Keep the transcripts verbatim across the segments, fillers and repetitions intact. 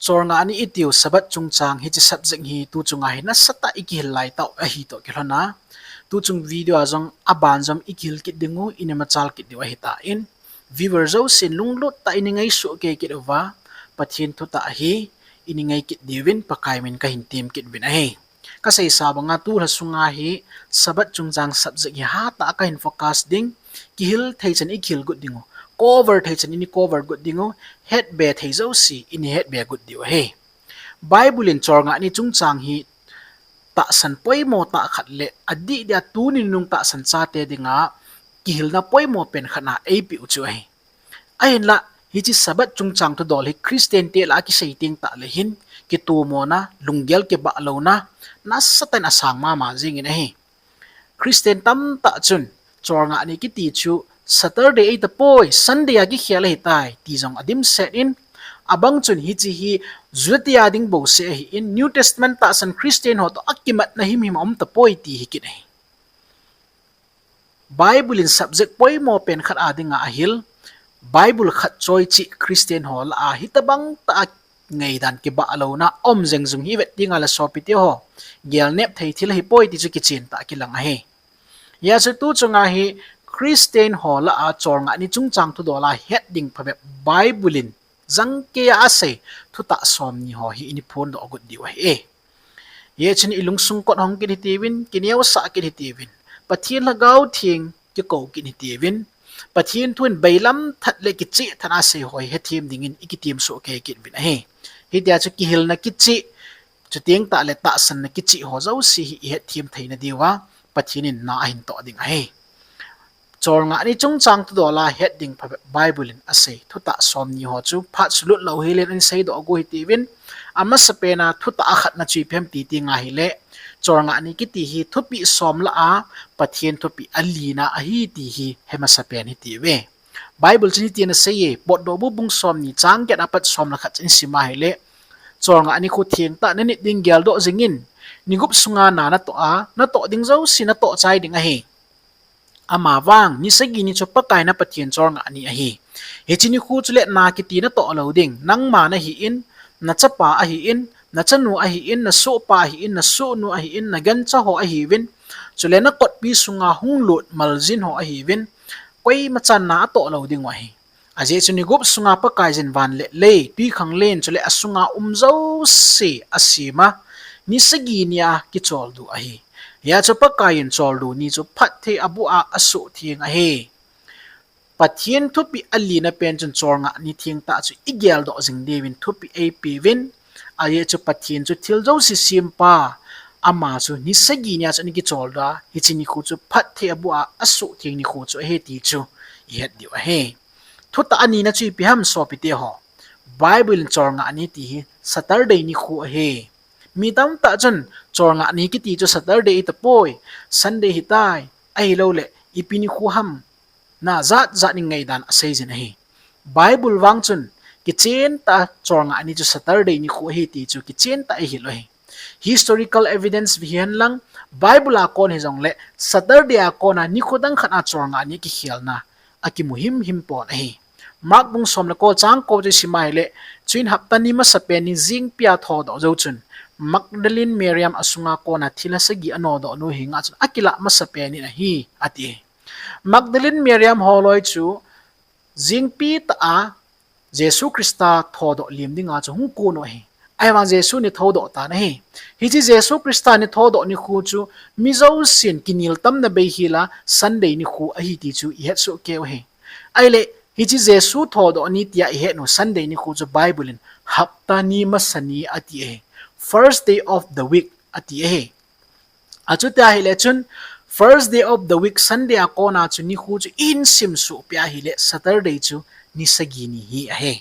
Cholngah ni itiu Sabbath chungchang hiche subject hi tu chunga hi nasatah a ikihil lai tau ahi toh kilhona. Tu chung video a jong aban jong ikihil kit ding u, inema chal kit diu ahitan. Viewer jousen lunglut tah a ini ngaisuh kei kit uva, Pathen thutah hi ini ngai kit diuvin Pakai min kahin tem kit uvin ahi. Kaseisa banga tulha sunga hi Sabbath chungchang subject hi hatah a kahin focus ding, kihil thei chan ikihil got ding u, cover thei chan ini cover got ding u, hetbe thei jouse ini hetbe got diu ahi. Bible in cholngah ni chungchang hi tahsan poimo tah khat le adih dia tuni nung tahsan chate dinga kihilna poimo pen khat na eipeh u chu ahi. Ahinla, hiche Sabbath chungchang thudol hi Christian te lah a kisei teng tah le hin, kitomona, lunggel kibah louna, nasatah in asang mama jingin ahi. Christian tamtah chun, cholngah ni kiti chu Saturday ahitapoi, Sunday a kikhel ahitai, ti jong adimset in, abang chun hiche hi Juda te a ding bouseh ahin, New Testament tahsan Christian ho toh akimatna himhim aum tapoi ti hi kit ahi. Bible in subject poimo pen khat a dinga ahil, Bible khat choi cheh Christian ho lah a hitobang tah a ngaidan kibah louna aum jeng jong hi vet dinga le sopite ho, gelnep thei thil ahipoi ti chu kichen tah a kilang ahi. Hijeh chun tu chunga hi Christian ho lah a cholngah ni chungchang thudol a het ding phabep Bible in jangkei a asei thutah somni ho hi ini phondoh got diu ahi. Hijeh chun ilungsung kot hong kit hitiuvin, kineosah kit hitiuvin, Pathen Lhagao Theng kikou kit hitiuvin, Pathen thu in bailam that le kicheh that a asei ho hi hethem dingin ikitem soh kei kit uvin ahi. Hitia chu kihilna kicheh, chuteng tah le tahsanna kicheh ho jouse hi ihethem theina diuva Pathen in na ahin toh ding ahi. Cholngah ni chungchang thudol a het ding phabep Bible in asei thutah somni ho chu phat sulut lou hilen ahin seidoh got hitiuvin, amasapen a thutah akhatna chu ipi ham ti tenga hile, cholngah ni kiti hi thupeh som lah a Pathen thupeh alina ahi ti hi he masapen hitiuve. Bible chun hitin aseiye, Potdohbu bung somni chang get apat som le khat chun isim a hile, cholngah nikho thengtah nanit ding geldoh jingin, nigup sunga na natoh a, natoh ding jouse natoh chai ding ahi. Amavang, ni sagi ni chu Pakai na Pathen cholngah ni ahi. Hiche nikho chule na kiti natoh lou ding, nangma nahin, nachapa ahin, nachanu ahin, nasohpa ahin, nasohnu ahin, nagancha ho ahiuvin, chule nakotpi sunga hunglut maljin ho ahiuvin, koimachan na atoh lou dingu ahi. Ajeh chu nigup sunga Pakaiyin van le lei, twikhanglen, chule asunga um jouse asema, ni sagi nia kicholdo ahi. Hijeh chun Pakaiyin choldo ni chu phatthei aboh a asuhtheng ahi. Pathen thupeh alina pen chun cholngah ni thengtah chu igeldoh jing diuvin thupeh eipeuvin, ajeh chu Pathen chu thil jouse sempa, ama chu ni sagi nia chu ana kicholdo a, hiche nikho chu phatthei aboh a asuhtheng nikho chu ahi ti chu ihet diu ahi. Thutah anina chu ipi ham sopite ho, Bible in cholngah ni ti hi Saturday nikho ahi. Mi tamtah chun cholngah ni kiti chu Saturday ahitapoi, Sunday ahitai, ahiloule ipi nikho ham, na jat jat in ngaidan aseijin ahi. Bible vang chun kichen tah a cholngah ni chu Saturday nikho ahi ti chu kichen tah a ihil u ahi. Historical evidence ve hihen lang, Bible a kon hijongle Saturday a kona nikho dang khat a cholngah ni kikhelna akimu himhim pon ahi. Mark bung som le ko chang ko chu isim a hile, chuin hapta ni masapen ni jingpi a thodoh jou chun, Magdalene Mariam asunga kona thilha sagi anodoh nu henga chun akilah masapen in ahi, ati. Magdalene Mariam holoi chu jingpi tah a Jesu Christa thodoh lem dinga chu hung kon u ahi. Ahivang Jesu ni thodoh tan ahi. Hiche Jesu Christa ni thodoh nikho chu mi jousen kinel tamna beihela Sunday nikho ahi ti chu ihetsoh keiu ahi. Ahile, hiche Jesu thodoh ni tia ihet u Sunday nikho chu Bible in hapta ni masa ni ati ahi. First day of the week ati ahi. Achuti ahile chun, first day of the week, Sunday a kona chu nikho chu ihin simsuh peh ahile, Saturday chu ni sagi ni hi ahi.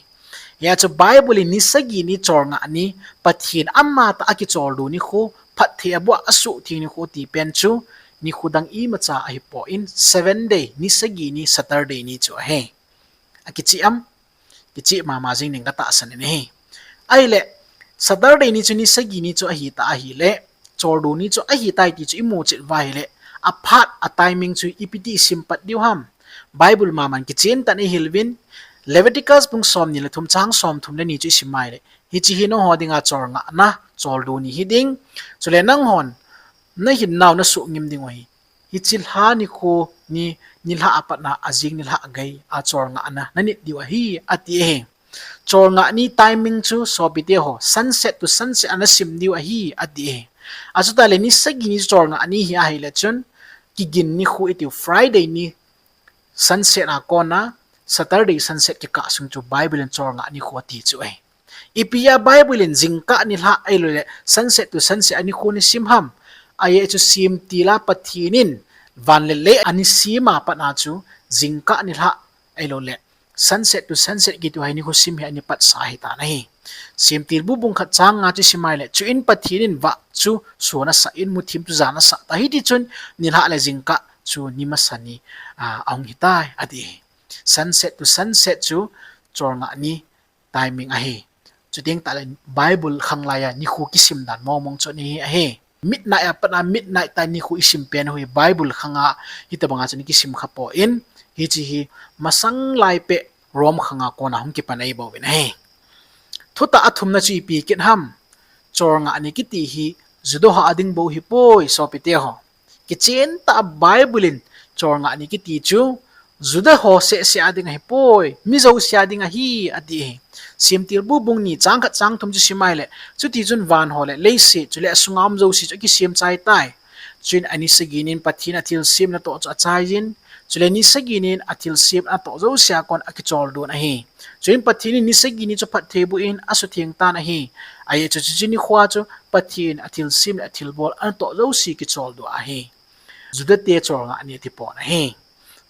Hijeh chun Bible in ni sagi ni cholngah ni, Pathen amatah a kicholdo nikho, phatthei aboh a asuhtheng nikho ti pen chu, nikho dang imacha ahipon, seven day, ni sagi ni, Saturday ni chu ahi. Akicheh am? Kicheh mama jing ding katahsan in ahi. Ahile, Saturday ni chu ni sagi ni chu ahitah ahile, choldo ni chu ahitai ti chu imu chet uva ahile, aphat a timing chu ipi ti isim pat diu ham? Bible maman kichen tah in ihil uvin, Leviticus bung somni le thum chang somthum le ni chu isim a ahile, Hiche hi nangho dinga cholngahna, choldo ni hiding. Chule nanghon nahinnau nasuhngim diu ahi. Hiche lha nikho ni, nilhah a patna ajing nilhah geiya cholngahna nanit diu ahi, ati ahi. Cholngah ni timing chu sopite ho, sunset to sunset a nasim diu ahi, ati ahi. Achuteng le ni sagi ni cholngah ni hi ahile chun, kigin nikho itiu Friday ni sunset a kona Saturday sunset kikah sung chu Bible in cholngah nikho ati chu ahi. Ipi a Bible in jingkah nilhah ahilouleh sunset to sunset a nikho nisim ham? Ajeh chu semtil a Pathen in van le lei anisem a patna chu jingkah nilhah ahilouleh sunset to sunset kiti ho hi nikho sim hi anipat sa ahitan ahi. Semtil bu bung khat chang nga chu sim ahile, chuin Pathen in vah chu sun asah in, muthim chu jan asah tai. Hiti chun nilhah le jingkah chu ni masa ni, ah, ahung hitai, ati ahi. Sunset to sunset chu cholngah ni timing ahi. Chuteng tahle Bible khang laiya nikho kisim dan mong mong chu ahi. Midnight a patna midnight time nikho isim pen hi Bible khanga hitobanga chu ana kisim khapon, hiche hi masang lai peh Rome khanga kona hung kipan ahi bouvin ahi. Thutah athumna chu ipi kit ham? Cholngah ni kiti hi Juda ho a ding bou ahipoi, sopite ho. Kichen tah a Bible in cholngah ni kiti chu Juda ho seh seh a ding ahipoi, mi jouse a ding ahi, ati ahi. Semtil bu bung ni chang khat chang thum chu sim ahile, chuti chun van ho le leiset, chule asunga um jouse chu akisem chai tai. Chuin ani sagi nin Pathen athilsem natoh chu achaiyin, chule ni sagi nin athilsem natoh jouse a kon akicholdo un ahi. Chuin Pathen in ni sagi ni chu phatthei boh in asutheng tan ahi. Ajeh chu chuche nikho a chu Pathen athilsem le athilbol anatoh jouse kicholdo ahi. Juda te cholngah ni ati pon ahi.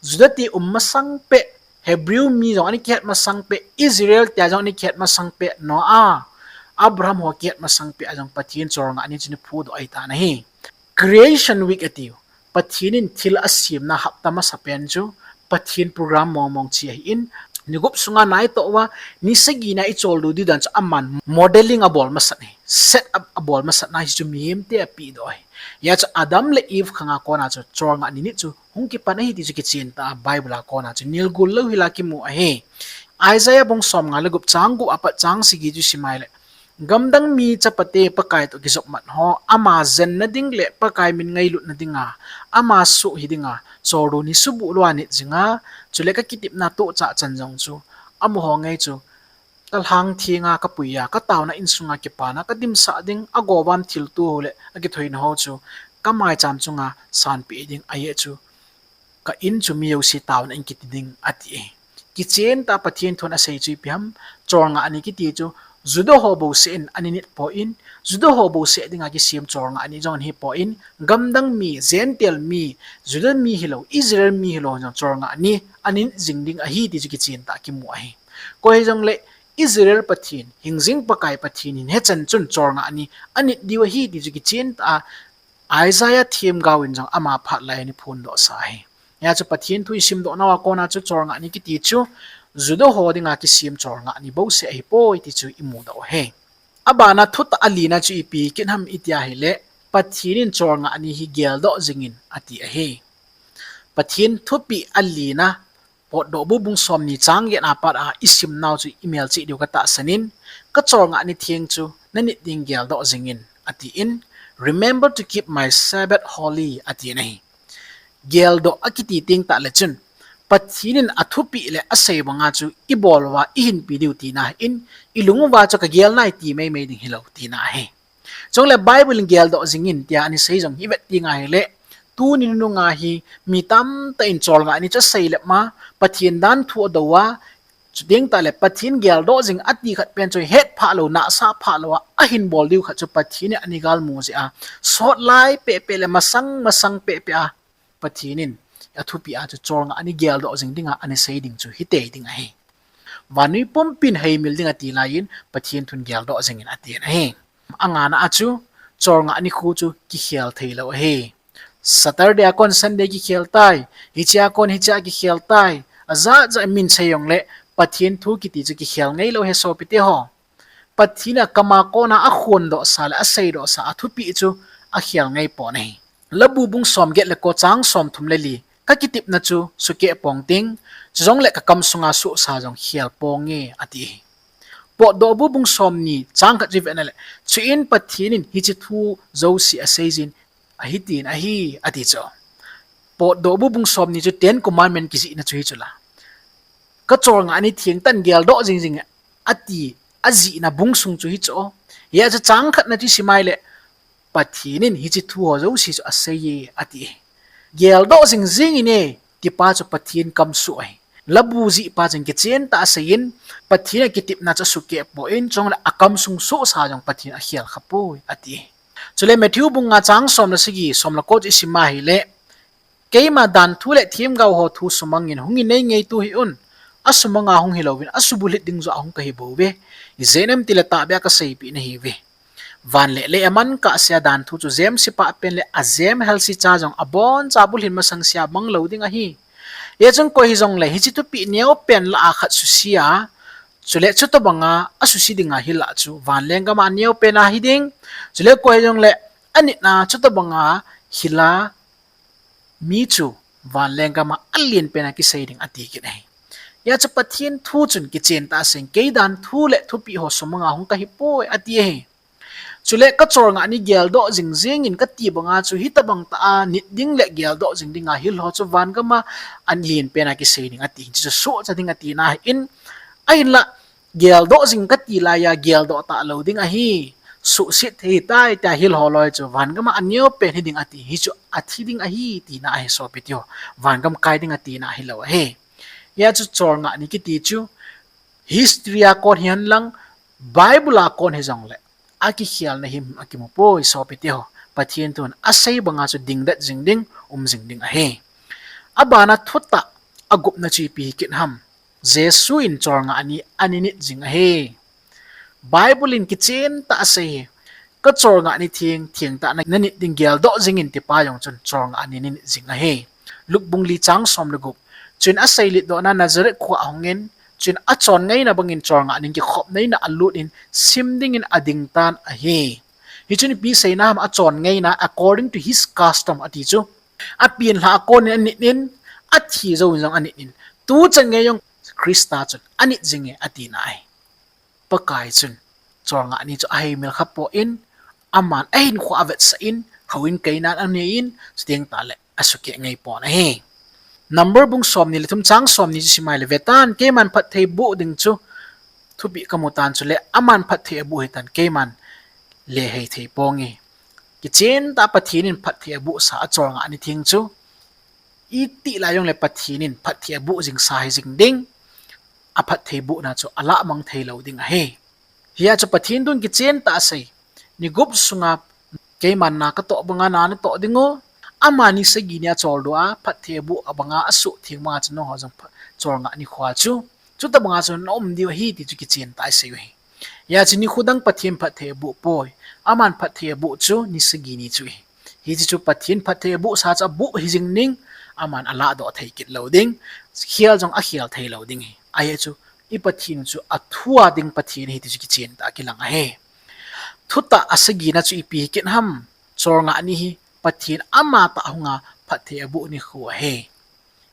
Juda te um masang peh, Hebrew mi jong ana kihet masang peh, Israel te jong ana kihet masang peh, Noah, Abraham ho kihet masang peh a jong Pathen cholngah ni chu ana phudoh ahitan ahi. Creation Week atiu. Pathen in thil asemna hapta masa pen chu Pathen program mong mong chu ahin, ni gup sunga naitoh uva, ni sagi na icholdo diu dan chu aman modeling abol masat ahi, set up abol masat na hi chu mihem te apehdoh ahi. Hijeh chun Adam le Eve khanga kona chu cholngah ni ni chu hung kipan ahi ti chu kichen tah a Bible a kona chu nilgol lou hila kimu ahi. Isaiah bung som nga le gup chang gup apat chang sagi chu sim ahile, gamdang mi chapate Pakai toh kijopmat ho, ama jenna ding le Pakai min ngailutna dinga, ama soh hi dinga, choldo ni subuh lou a nit jinga, chule kakitepna tohchah chan jong chu, amaho ngei chu, kalhang thenga kapuiya, kataona insunga kipana, kadimsah ding, agovam thilto ho le akithoina ho chu, kamaicham chunga sanpeh ding, ajeh chu, ka in chu mi jouse taona in kiti ding, ati ahi. Kichen tah a Pathen thun asei chu ipi ham, cholngah ni kiti chu, Juda ho bouseh in ana nit pon, Juda ho bouseh dinga kisem cholngah ni jong ahipon, gamdang mi, Gentile mi, Juda mi hilou, Israel mi hilou jong cholngah ni ana nit jing ding ahi ti chu kichen tah a kimu ahi. Koi hijongle Israel Pathen, hingjing Pakai Pathen in hichan chun cholngah ni anit diu ahi ti chu kichen tah a Isaiah themgao in jong ama phat lai a ana phondoh sa ahi. Hijeh chun Pathen thu isimdoh nauva kona chu cholngah ni kiti chu Juda ho dinga kisem cholngah ni bouseh ahipoi ti chu imudoh u ahi. Abana thutah alina chu ipi kit ham iti ahile, Pathen in cholngah ni hi geldoh jingin ati ahi. Pathen thupeh alina, Potdohbu bung somni chang get a pat a isim nau chu imelchih diu katahsan in, kacholngah ni theng chu nanit ding geldoh jingin atin, Remember to keep my Sabbath holy, atin ahi. Geldoh akiti teng tahle chun, Pathen in athupeh le asei banga chu ibol uva ihinpi diu tina ahin, ilung uva chu kagel nai ti meimei ding hilou tina ahi. Chule Bible in geldoh jingin tia ana sei jong hi vet teng ahile, tuni nunga hi mi tamtah in cholngah ni chu asei lep ma, Pathen dan thu adou a, chuteng tahle Pathen geldoh jing ati khat pen chu hetphah lou, nahsah phah lou a, ahin bol diu khat chu Pathen in ana galmu jeh a, sot lai pehpeh le masang masang pehpeh a, Pathen in athupeh a chu cholngah ni geldoh jing dinga ana sei ding chu hitei ding ahi. Vannoi pumpin heimil ding ati laiyin Pathen thun geldoh jingin atin ahi. Angana a chu cholngah nikho chu kikhel theilou ahi. Saturday a kon Sunday kikhel tai, hichea kon hichea kikhel tai, ajat jat min sei jongle Pathen thu kiti chu kikhel ngeilou ahi sopite ho. Pathen in akam a kona akhondohsa le aseidohsa athupeh chu akhel ngeipon ahi. Labu bung somget le ko chang somthum le li, kakitepna chu sukeh pong ting, chujongle kakam sunga sohsa jong khel ponge ati ahi. Potdohbu bung somni chang khat chu vetna le, chuin Pathen in hiche thu jouse aseijin, ahitin ahi, ati chu. Potdohbu bung somni chu Ten Commandment kijihna chu hichu la. Ka cholngah ni thengtah in geldoh jingjing e, ati, ajihna bung sung chu hichu. Hia chu chang khatna chu simai le, Pathen in hiche thu ho jouse chu aseiye, ati. Geldoh jingjing in e, tipa chu Pathen kamsuh ahi. Labu jihpa chun kichen tah a aseiyin, Pathen a kitepna chu asukeh poi, chule akamsung sohsa jong Pathen akhel khapoi, ati. Chule Matthew bung nga chang som le sagi, som le ko chu isim a hile, keima danthu le themgao ho thu sumangin hung inei ngeitu hih un, asumanga hung hilouvin, asubulhit ding joh a hung kahi bouve. Ijeh inem itile tahbeh a kaseipeh nahiuve. Van le lei aman kahsea danthu chu jemse pah pen le ajem helse cha jong aboncha bulhin masang sea manglou ding ahi. Hijeh chun koi hijongle hiche thupeh neopen lah a khat suse a, chule chutobanga asuse dinga hil a chu van lenggam a aneopen a hiding. Chule koi hijongle anitna chutobanga hil a mi chu van lenggam a alenpen a kisei ding ati kit ahi. Hia chu Pathen thu chun kichen tah a aseiyin, kei danthu le thupeh ho sumanga hung kahipoi, ati ahi. Chule ka cholngah ni geldoh jingjing in kati banga chu hitobang tah a nit ding le geldoh jing dinga hil ho chu van gam a alenpen a kisei ding ati. Hichu sohcha ding atina ahin, ahinla geldoh jing kati laiya geldoh talou ding ahi, suhset thei tai tia hil ho loi chu van gam a aneopen hiding ati. Hichu athi ding ahi tina ahi sopiteho. Van gam kai ding atina ahilou ahi. Hia chu cholngah ni kiti chu history a kon hihen lang, Bible a kon hijongle akikhelna himhim akimupoi sopiteho. Pathen thun asei banga chu dingdet jing ding, um jing ding ahi. Abana thutah agupna chu ipi hikit ham? Jesu in cholngah ni aninit jing ahi. Bible in kichen tah a asei hi, ka cholngah ni theng, thengtah a nanit ding geldoh jingin tipa jong chun cholngah ni aninit jing ahi. Luke bung li chang som le gup. Chuin aseilet dohna Nazareth khoa ahungin, chuin achon ngaina bangin cholngah nin kikhopna in a alut in sim dingin adingtan ahi. Hichun ipi seina ham, achon ngaina according to his custom ati chu. Apenlhah a konin anit in, athi jouvin jong anit in, tuchan gei jong Christa chun anit jinge atina ahi. Pakai chun cholngah ni chu aheimil khapoi, aman ahinkho avetsah in, houin keinan anei in, chuteng tahle asukeh ngeipon ahi. Number bung somni le thum chang somni chu simai le, vetan, keiman phatthei boh ding chu thupeh kamutan, chule aman phatthei aboh hitan, keiman lehei thei ponge. Kichen tah a Pathen in phatthei abohsa acholngah ni theng chu, itih lai jongle Pathen in phatthei aboh jingsa hijing ding, aphatthei bohna chu alamang theilou ding ahi. Hia chu Pathen thun kichen tah a asei, ni gup sunga keiman na katoh banga na natoh dingu, ama ni sagi ni acholdo a phatthei aboh abanga asuhtheng banga chu nangho jong cholngah nikho a chu chutobanga chu naum diu ahi ti chu kichen tah a asei u ahi. Hia chu nikho dang Pathen phatthei aboh poi, aman phatthei aboh chu ni sagi ni chu ahi. Hiche chu Pathen phatthei abohsa chu aboh hijing ding, aman aladoh thei kit lou ding, khel jong akhel theilou ding ahi. Ajeh chu i Pathen chu athua ding Pathen ahi ti chu kichen tah a kilang ahi. Thutah asagina chu ipi hikit ham? Cholngah ni hi Pathen amatah hunga phatthei aboh nikho ahi.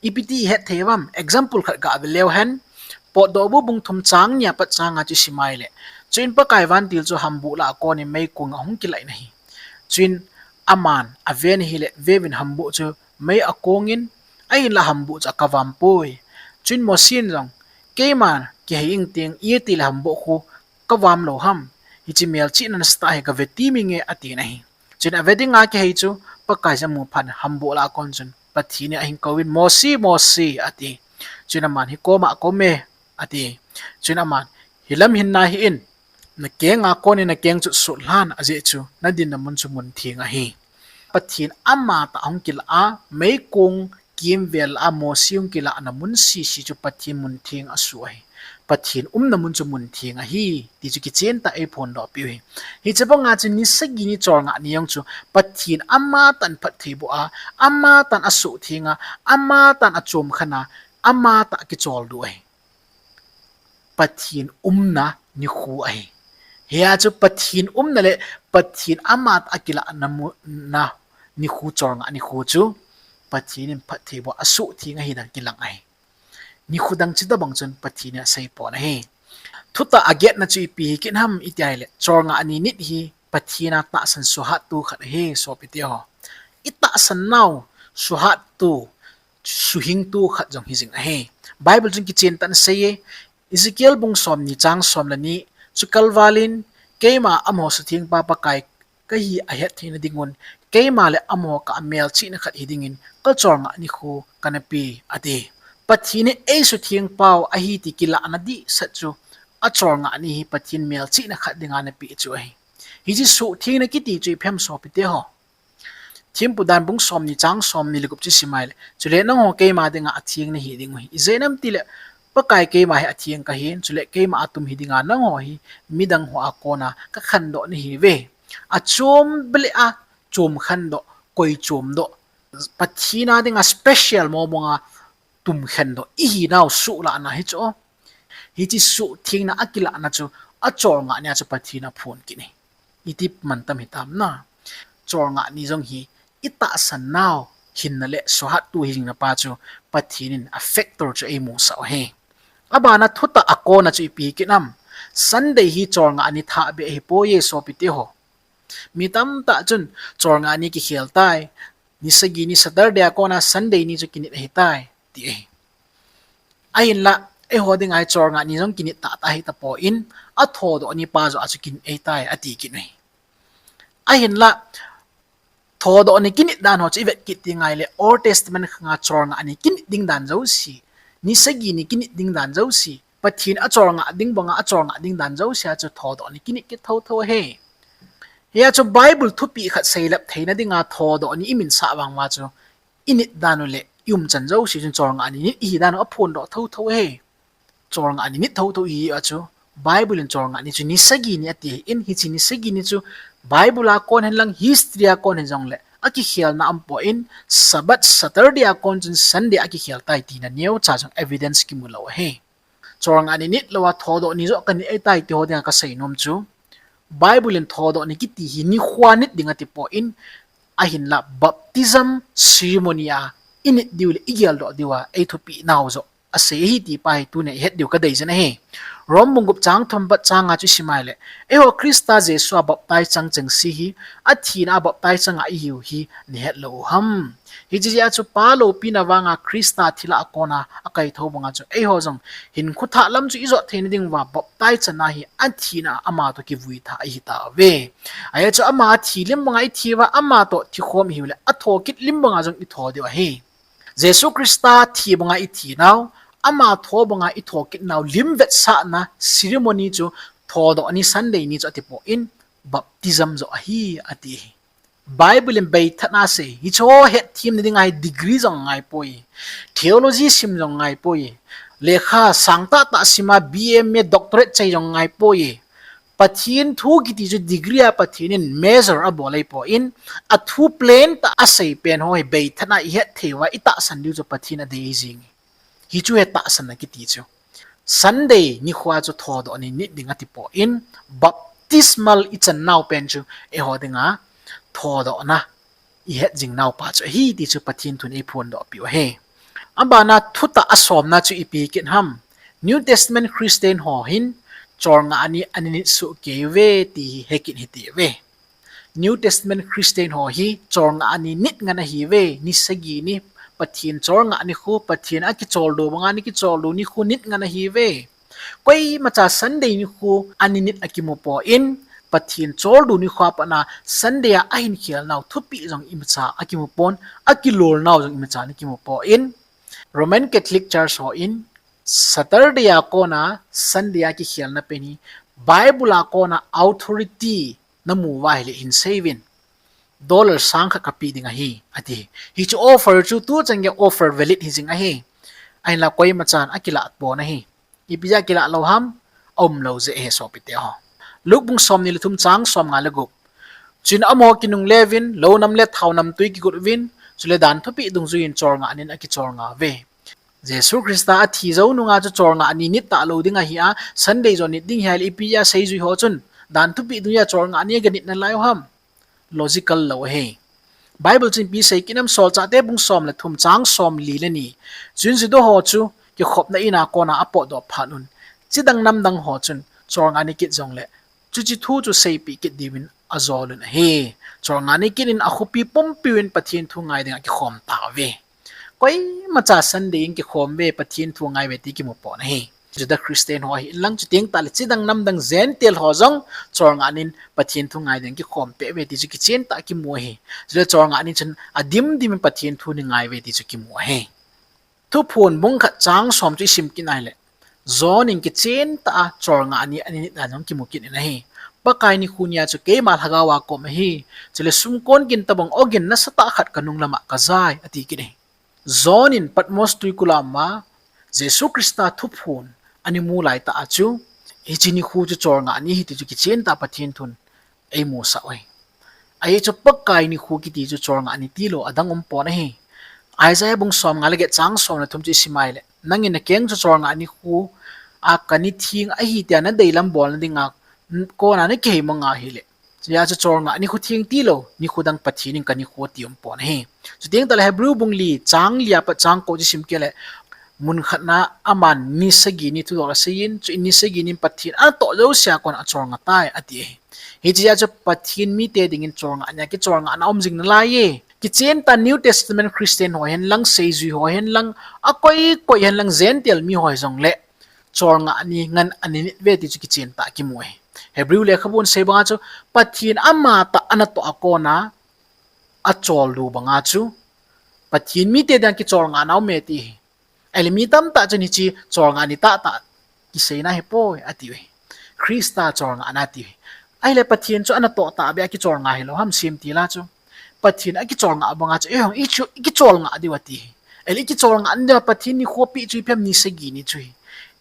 Ipiti ihet thei uvam? Example khat gave leu hen, Potdohbu bung thum chang ni a pat chang nga chu isimai le, chuin Pakai vantil chu hambuh lah a konin meikong ahung kilah in ahi. Chuin aman aven ahile, veuvin, hambuh chu mei akongin, ahinlah hambuh chu akavampoi. Chuin Mosen jong, keima kihei ingting, itile hambuh khu kavam lou ham? Hiche melchihna nasatah hi kave teminge, atin ahi. Chuin ave dinga kihei chu Pakai chu amu phat in hambuh lah a kon chun Pathen in ahin kouvin, Mosi, Mosi, ati. Chuin aman, hi koma kome, ati. Chuin aman, hilam hin nahih in, nakenga konin nakeng chu sutlhan, ajeh chu nadinna mun chu muntheng ahi. Pathen amatah ahung kilah a, meikong kimvel a Mosi hung kilahna mun sese chu Pathen muntheng asuh ahi. Pathen umna mun chu muntheng ahi ti chu kichen tah a eiphondoh peh u ahi. Hiche banga chu ni sagi ni cholngah ni jong chu Pathen amatah in phatthei aboh a, amatah in asuhtheng a, amatah in achom khen a, amatah a kicholdo ahi. Pathen umna nikho ahi. Hia chu Pathen umna le Pathen amatah a kilahna mun, na nikho, cholngah nikho chu Pathen in phatthei aboh a, asuhtheng ahi dan kilang ahi. Nikho dang chutobang chun Pathen in aseipon ahi. Thutah a getna chu ipi hi kit ham iti ahile, cholngah ni nit hi Pathen a tahsan suhattu khat ahi, sopite ho. I tahsan nau suhattu, suhingtu khat jong hi jing ahi. Bible chun kichen tah in asei e, Ezekiel bung somni chang som le ni, chukal val in, keima amaho suthengpa Pakai kahi ahet theina dingun, keima le amaho kah a melchihna khat hi dingin, kacholngah nikho kana pe, ati. Pathen in eisuthengpau ahi ti kilahna dehset chu, acholngah ni hi Pathen melchihna khat dinga ana pe chu ahi. Hiche suhthengna kiti chu ipi ham sopite ho. Thempu dan bung somni chang somni le gup chu sim ahile, chule nangho keima dinga atheng nahi ding uhi. Ijeh inem itile, Pakai keima hi atheng kahin, chule keima a tum hi dinga nangho hi midang ho a kona kakhandoh nahiuve. Achom beh le achom khandoh, koi chomdoh, Pathen a dinga special mobang a tum khandoh ihinau suhlahna hi chu. Hiche suhthengna akilahna chu, acholngah nia chu Pathen in aphon kit e. Iti mantam hitam na. Cholngah ni jong hi, i tahsan nau hinna le suhattu hi jingna pa chu, Pathen in a factor chu eimusah u ahi. Abana thutah a kona chu ipi hi kit ham. Sunday hi cholngah ni thahbeh ahipoi e sopite ho. Mi tamtah chun cholngah ni kikhel tai. Ni sagi ni Saturday a kona Sunday ni chu kinit ahitai, ti ahi. Ahinla, eiho dinga hi cholngah ni jong kinit tahtah ahitapon, athodoh ni pa joh a chu kinit ahitai, ati kit u ahi. Ahinla, thodoh ni kinit dan ho chu ivet kit ding ahile, Old Testament khanga cholngah ni kinit ding dan jouse, ni sagi ni kinit ding dan jouse, Pathen acholngah ding banga acholngah ding dan jouse a chu thodoh ni kinit kit thouthou ahi. Hia chu Bible thupeh khat seilep theina dinga thodoh ni iminsah vang uva chu, init dan u le iumchan jouse chun cholngah ni nit ihi dan u aphondoh thouthou ahi. Cholngah ni nit thouthou ihi a chu, Bible in cholngah ni chu ni sagi ni ati ahin, hiche ni sagi ni chu Bible a kon hen lang history a kon hin jongle akikhelna aumpon, Sabbath Saturday a kon chun Sunday akikhel tai tina neocha jong evidence kimu lou ahi. Cholngah ni nit louva thodoh ni joh kanit ahitai ti ho dinga kaseinom chu, Bible in thodoh ni kiti hi nikhoa nit ding atipon, ahinla baptism ceremony a init diu le igeldoh diuva eithupeh nau joh asei ahi ti pa hi tunia ihet diu kadei jin ahi. Rome bung gup chang thum pat changa chu isim ahile, eiho Christa Jesu a baptize chang chengse hi, athina a baptize changa ihiu hi nahet lou u ham. Hiche jeh a chu pa loupina vanga Christa thilha a kona akaithou banga chu eiho jong hinkho thah lam chu ijot theina dinguva baptize channa hi athina a ama toh kivui tha ahitauve. Ajeh chu ama athi lim banga ithiuva ama toh thikhom ihiu le athokit lim banga jong itho diu ahi. Jesu Christa thi banga ithinau, ama tho banga ithokit nau lim vetsahna ceremony chu thodoh ni Sunday ni chu atipon, baptism joh ahi ati ahi. Bible in beithatna asei, hicheho hetthem na dinga hi degree jong angaipoi. Theology sim jong angaipoi. Lekha sangtah tah sima B A, M A, doctorate chai jong angaipoi. Pathen thu kiti chu degree a Pathen in measure abol ahipon, athu plain tah asei pen ho hi beithatna ihet theiuva itahsan diu chu Pathen adei jing. Hichu ahi tahsanna kiti chu. Sunday nikhoa chu thodoh ni nit ding atipon, baptismal ichan nau pen chu eiho dinga thodohna ihet jing nau pa chu ahi ti chu Pathen thun eiphondohpeh u ahi. Abana thutah asomna chu ipi kit ham. New Testament Christian ho hin cholngah ni ani nit soh kei uve ti hi hekit hitiuve. New Testament Christian ho hi cholngah ni nit ngen ahiuve, ni sagi ni, Pathen cholngah nikho, Pathen akicholdo banga ana kicholdo nikho nit ngen ahiuve. Koimacha Sunday nikho ani nit akimupon, Pathen choldo nikho a patna Sunday a ahin khelnau thupeh jong imacha akimupon, akilolnau jong imacha ana kimupon. Roman Catholic Church hon Saturday a kona Sunday a kikhelna pen hi Bible a kona authority namu uva ahile hin seiuvin. Dollar sang khat kapeh ding ahi, ati. Hichu offer chu tuchan gei offer valid hi jing ahi. Ahinla koimachan akilah pon ahi. Ipi jeh a kilah lou ham, aumlou jeh ahi sopite ho. Luke bung somni le thum chang somnga le gup. Chuin amaho kinungle uvin, lounam le thaonamtui kigot uvin, chule dan thupeh dungjuiyin cholngah nin akicholngah uve. Jesu Christa athi jou nunga chu cholngah ni nit talou ding ahia, Sunday joh nit ding ahile ipi jeh a seijui ho chun dan thupeh dungjui a cholngah ni aganit nalai u ham. Logical lou ahi. Bible chun ipi asei kit nam, Solchahte bung som le thum chang somli le ni. Chuin Juda ho chu kikhopna ina kona apotdoh phat un, chidang namdang ho chun cholngah ni kit jongle, chuche thu chu seipeh kit diuvin ajol un ahi. Cholngah ni kit in akhopi pumpiuvin Pathen thu ngai dinga kikhom tauve. Koimacha Sunday in kikhom uve, Pathen thu ngai uve ti kimu pon ahi. Juda Christian ho ahin lang, chuteng tahle chidang namdang Gentile ho jong cholngah nin Pathen thu ngai ding kikhom peh uve ti chu kichen tah kimu ahi. Chule cholngah ni chun adim dim in Pathen thu ni ngai uve ti chu kimu ahi. Thuphon bung khat chang som chu isim kit nai le, John in kichen tah a cholngah ni ani nit dan jong kimu kit in ahi. Pakai nikho nia chu keima lhagao a ka um ahi. Chule sumkon gin tobang ogin nasatah khat kanung lama kajai, ati kit ahi. John in Patmos tuikul a um a, Jesu Christa thuphon ana mu laitah a chu, hiche nikho chu cholngah ni ahi ti chu kichen tah a Pathen thun eimusah u ahi. Ahi chu Pakai nikho kiti chu cholngah ni tilou adang um pon ahi. Isaiah bung som nga le get chang som le thum chu isim a ahile, nangin nakeng chu cholngah nikho a kani theng ahi tia nadeilam bolna dinga kona nakihei mong a ahile, hia chu cholngah nikho theng tilou, nikho dang Pathen in kanikho ti um pon ahi. Chuteng tahle Hebrew bung li chang li a pat chang ko chu isim kit le, mun khatna aman ni sagi ni thudol asei in, chu ni sagi nin Pathen anatoh jousea kona acholngah tai, ati ahi. Hichea chu Pathen mite dingin cholngah nia kicholngahna um jing nalai e. Kichen tah New Testament Christian ho hen lang, seijui ho hen lang, akoi koi hen lang, Gentile mi ho hijongle, cholngah ni ngan ani nit uve ti chu kichen tah kimu ahi. Hebrew lekhabun sei banga chu, Pathen amatah anatoh a kona acholdo banga chu, Pathen mite dinga kicholngahna um e ti ahi. Ahile mi tamtah chun hiche cholngah ni tahtah kiseina ahipoi atiuve. Christa cholngahna atiuve. Ahile Pathen chu anatoh tahbeh a kicholngah hilou ham, sim tila chu. Pathen akicholngah banga chu eihon ikicholngah diu ati ahi. Ahile ikicholngah diu a Pathen nikho pi chu ipi ham, ni sagi ni chu ahi.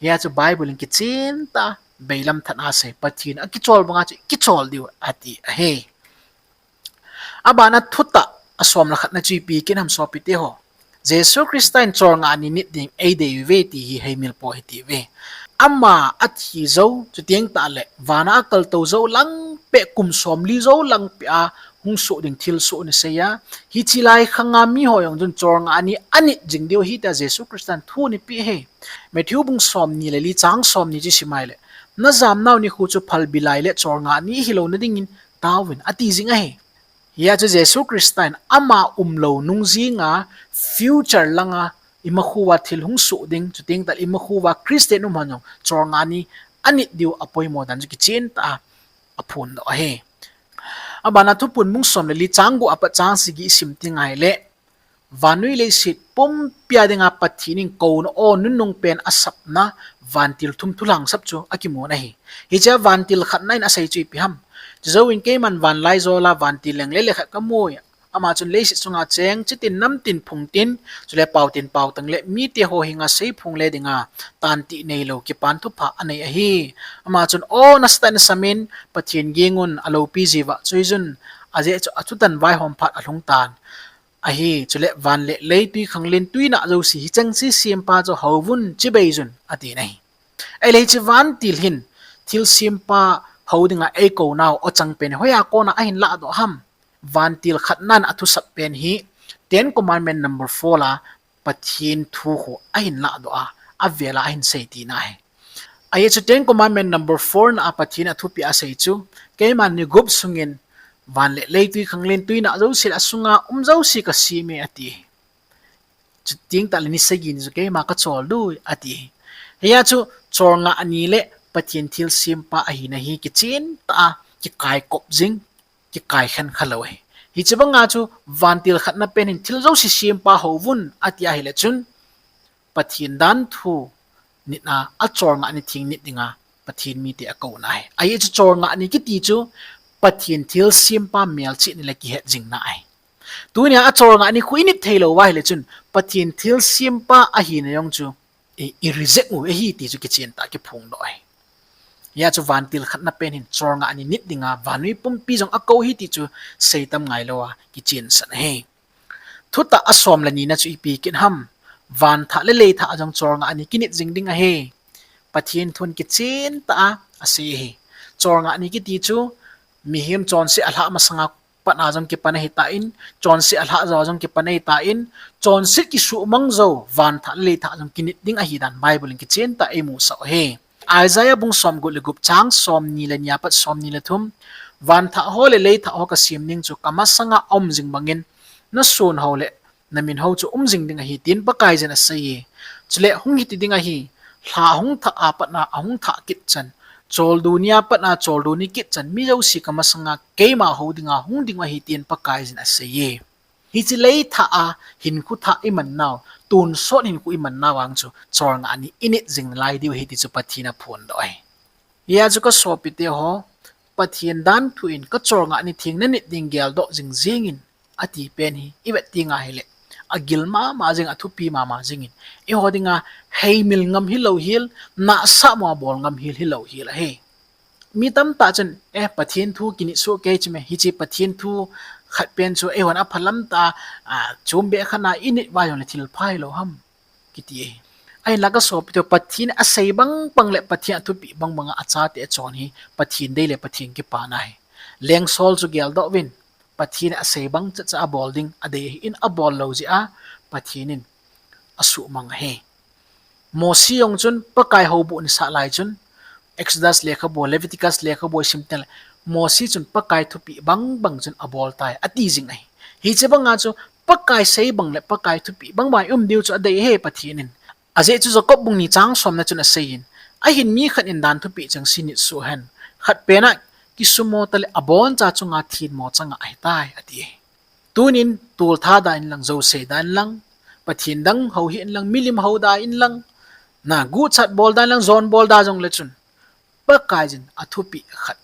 Hia chu Bible in kichen tah a beilam that a asei, Pathen akichol banga chu ikichol diu ati ahi. Abana thutah asom le khatna chu ipi kit ham sopite ho. Jesu Christa in cholngah ni nit ding eidei uve ti hi heimil po ahi tiuve. Ama athi jou, chuteng tahle vana akaltou jou lang peh, kum somli jou lang peh a hung soh ding thilsoh ana sei a, hiche lai khanga miho jong chun cholngah ni anit jing diu ahi tia Jesu Christa in thu ana peh ahi. Matthew bung somni le li chang somni chu isim a ahile, najamnau nikho chu phalbi lai le cholngah ni hilouna dingin taovin, ati jing ahi. Hia chu Jesu Christa in ama umlou nung jinga future langa imakhouva thil hung soh ding, chuteng tahle imakhouva Christian umho jong cholngah ni anit diu apoimo dan chu kichen tah a aphondoh ahi. Abana Thuphon bung som le li chang gup apat chang sagi isim teng ahile, vannoi leiset pumpia dinga Pathen in kouna aw nunung pen asapna vantil thum thulhangsap chu akimun ahi. Hichea vantil khatna in asei chu ipi ham. Chujouvin keiman vanlaijol a vantil lengle le khat kamui. Ama chun leiset sunga cheng chitin namtin phungtin, chule paotin paotang le mite ho henga seiphong le dinga tantih neilou kipan thupha anei ahi. Ama chun, aw nasatah in samin, Pathen gingun, aloupi jivah chuijun, ajeh chu athutan vaihom phat alhungtan ahi. Chule van le lei, twikhanglen, twinah jouse hicheng chu sempa chu houvun chibeijun, atin ahi. Ahile hiche vantil hin thilsempa hou dinga eikou nau awchang pen hoiya kona ahin lahdoh ham? Vantil khatnan athusap pen hi Ten Commandment number four a Pathen thu khu ahin lahdoh a, avela ahin sei tina ahi. Ahi chu Ten Commandment number four na a Pathen athupeh a asei chu, keiman ni gup sungin van le lei, twikhanglen, twinah jouse le asunga um jouse kasem e ati. Chuteng tahle ni sagi ni chu keima kachol diu ati. Hia chu cholngah ni le Pathen thilsempa ahina hi kichen tah a kikaikop jing, kikaikhen khalou ahi. Hiche banga chu vantil khatna pen hin thil jouse sempa houvun ati ahile chun, Pathen danthu nitna, acholngah ni theng nit dinga Pathen mite akouna ahi. Ahi chu cholngah ni kiti chu Pathen thilsempa melchihna le kihet jingna ahi. Tunia acholngah ni khu init theilou uva ahile chun Pathen thilsempa ahina jong chu i, i reject u ahi ti chu kichen tah a kiphongdoh ahi. Hia chu vantil khatna pen hin cholngah ni nit dinga vannoi pumpi jong akou ahi ti chu seitam ngailou a kichensah ahi. Thutah asom le nina chu ipi kit ham? Van thah le lei thah a jong cholngah ni kinit jing ding ahi. Pathen thun kichen tah a asei ahi. Cholngah ni kiti chu mihem chonset alhah masanga pat a jong kipan ahitan, chonset alhah jou a jong kipan ahitan, chonset kisuhmang jou van thah le lei thah a jong kinit ding ahidan Bible in kichen tah a eimusah u ahi. Isaiah bung somgup le gup chang somni le ni apat somni le thum, "Vanthah ho le leithah ho kasem ding chu kamasanga aum jing bangin, nasun ho le namin ho chu um jing ding ahi," tin Pakaiyin aseiye. Chule hung hiti ding ahi, lha hung thah apatna ahung thah kit chan, choldo ni apatna choldo ni kit chan, mi jouse kamasanga keima hou dinga hung ding ahi, tin Pakaiyin aseiye. Hiche leithah a hinkho thah iman nau, tonsot hinkho iman nau vang chu cholngah ni init jing nalai diu ahi ti chu Pathen aphondoh ahi. Hia chu kasopite ho, Pathen danthu in kacholngah ni theng nanit ding geldoh jing jingin ati pen hi ivet tenga hile, agil mama jing, athupi mama jingin, eiho dinga heimil ngam hilou hel, nahsah mo a bol ngam hel hilou hel ahi. Mi tamtah chun, eh, Pathen thu kinit soh kei chu me, hiche Pathen thu khat pen chu eihon aphalam tah a, chom be khat na init uva jongle thil pha hilou ham, kiti ahi. Ahinla kasopite ho, Pathen asei bang bang le Pathen athupeh bang banga achate achon hi Pathen dei le Pathen kipana ahi. Lengsol chu geldoh uvin, Pathen asei bang chacha abol ding adei ahin, abol lou jeh a Pathen in asuhmang ahi. Mosi jong chun Pakai houbuh nisah lai chun, Exodus lekhabu, Leviticus lekhabu isim tengle, Mosi chun Pakai thupeh bang bang chun abol tai, ati jing ahi. Hiche banga chu Pakai sei bang le Pakai thupeh bang bang i um diu chu adei ahi Pathen in. Ajeh chu Jacob bung ni chang somna chun aseiyin, ahin mi khat in dan thupeh chengse nit soh hen, khat pen a kisumo tale aboncha chunga thenmo chang ahitai, ati ahi. Tunin toltha da inlang, jouse da inlang, Pathen dang houhih inlang, milim hou da inlang, na guchat bol da inlang, jon bol da jongle chun, Pakaiyin athupeh khat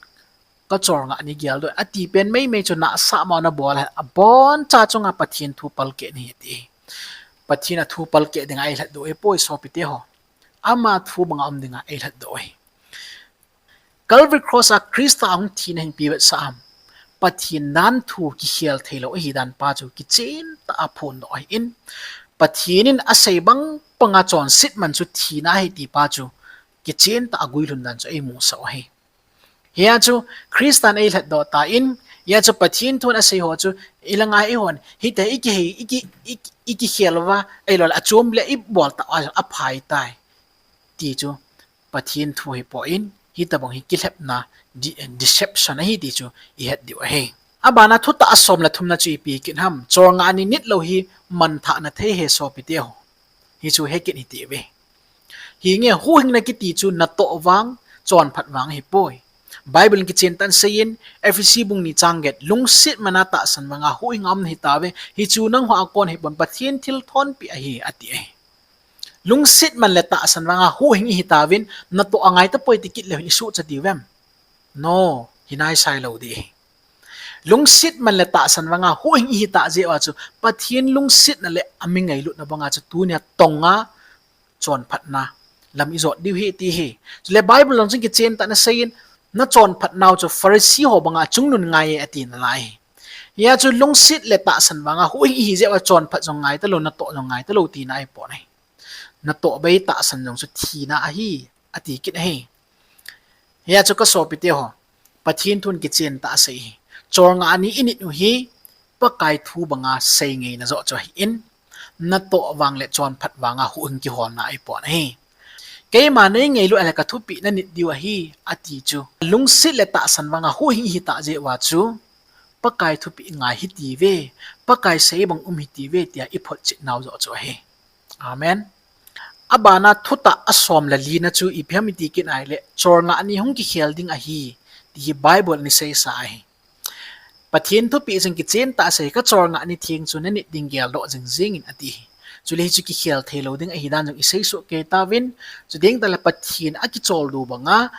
kacholngah ni geldoh in ati pen meimei chu nahsah mo a nabol hen, aboncha chunga Pathen thu palkeh nahi ati. Pathen athu palkeh dinga eilhatdoh ahipoi sopite ho. Ama thu banga um dinga eilhatdoh ahi. Calvary Cross a Christa ahung thina hin ipi vetsah ham? Pathen danthu kikhel theilou ahidan pa chu kichen tah a aphondoh ahin, Pathen in asei bang banga chonset man chu thina ahi ti pa chu kichen tah a aguilhun dan chu eimusah u ahi. Hia chu Christan eilhatdoh tan, hia chu Pathen thun asei ho chu ilanga eihon hiti ikihei, iki, iki, ikikhel uva, ahiloule achom le ibol tah uva aphai tai, ti chu Pathen thu hipoi, hitobang hi kilhepna, de-, deception ahi ti chu ihet diu ahi. Abana thutah asom le thumna chu ipi kit ham? Cholngah ni nitlou hi manthahna thei ahi sopite ho. Hichu hekit hitiuve. Hinge, huhhingna kiti chu natoh vang, chonphat vang ahipoi. Bible in kichen tah in aseiyin, Ephesi bung ni chang get, lungset mana tahsan vanga huhhing aum nahitauve, hichu nangho a kon ahipon Pathen thilthonpeh ahi, ati ahi. Lungset man le tahsan vanga huhhing ihitauvin, natoh angai tapoi ti kit leu hin isuhchat diuvem? No, hinaisai lou ding ahi. Lungset man le tahsan vanga huhhing ihitah jeh uva chu Pathen lungsetna le ami ngailutna banga chu tunia tonga chonphatna lam ijot diu ahi ti ahi. Chule Bible jong chun kichen tah in aseiyin, nachonphat nau chu Pharisee ho banga chungnun ngai e ati nalai ahi. Hia chu lungset le tahsan vanga huhhing ihi jeh uva chonphat jong ngai talou, natoh jong ngai talou tina ahipon ahi. Natoh bei tahsan jong chu thina ahi, ati kit ahi. Hia chu kasopite ho, Pathen thun kichen tah asei ahi. Cholngah ni init u hi Pakai thu banga seingaina joh chu ahin, natoh vang le chonphat vanga huhhing kiholna ahipon ahi. Keima neingailut a le kathupeh nanit diu ahi, ati chu lungset le tahsan vanga huhhing ihitah jeh uva chu Pakai thupeh ngai hitiuve, Pakai sei bang um hitiuve tia iphotchet nau joh chu ahi. Amen. Abana thutah asom le lina chu ipi ham iti kit ahile, cholngah ni hung kikhel ding ahi, ti hi Bible in eiseisa ahi. Pathen thupeh chun kichen tah asei, kacholngah ni theng chu nanit ding geldoh jing jingin ati ahi. Chule hichu kikhel theilou ding ahidan jong iseisoh kei tauvin, chuteng tahle Pathen akicholdo banga,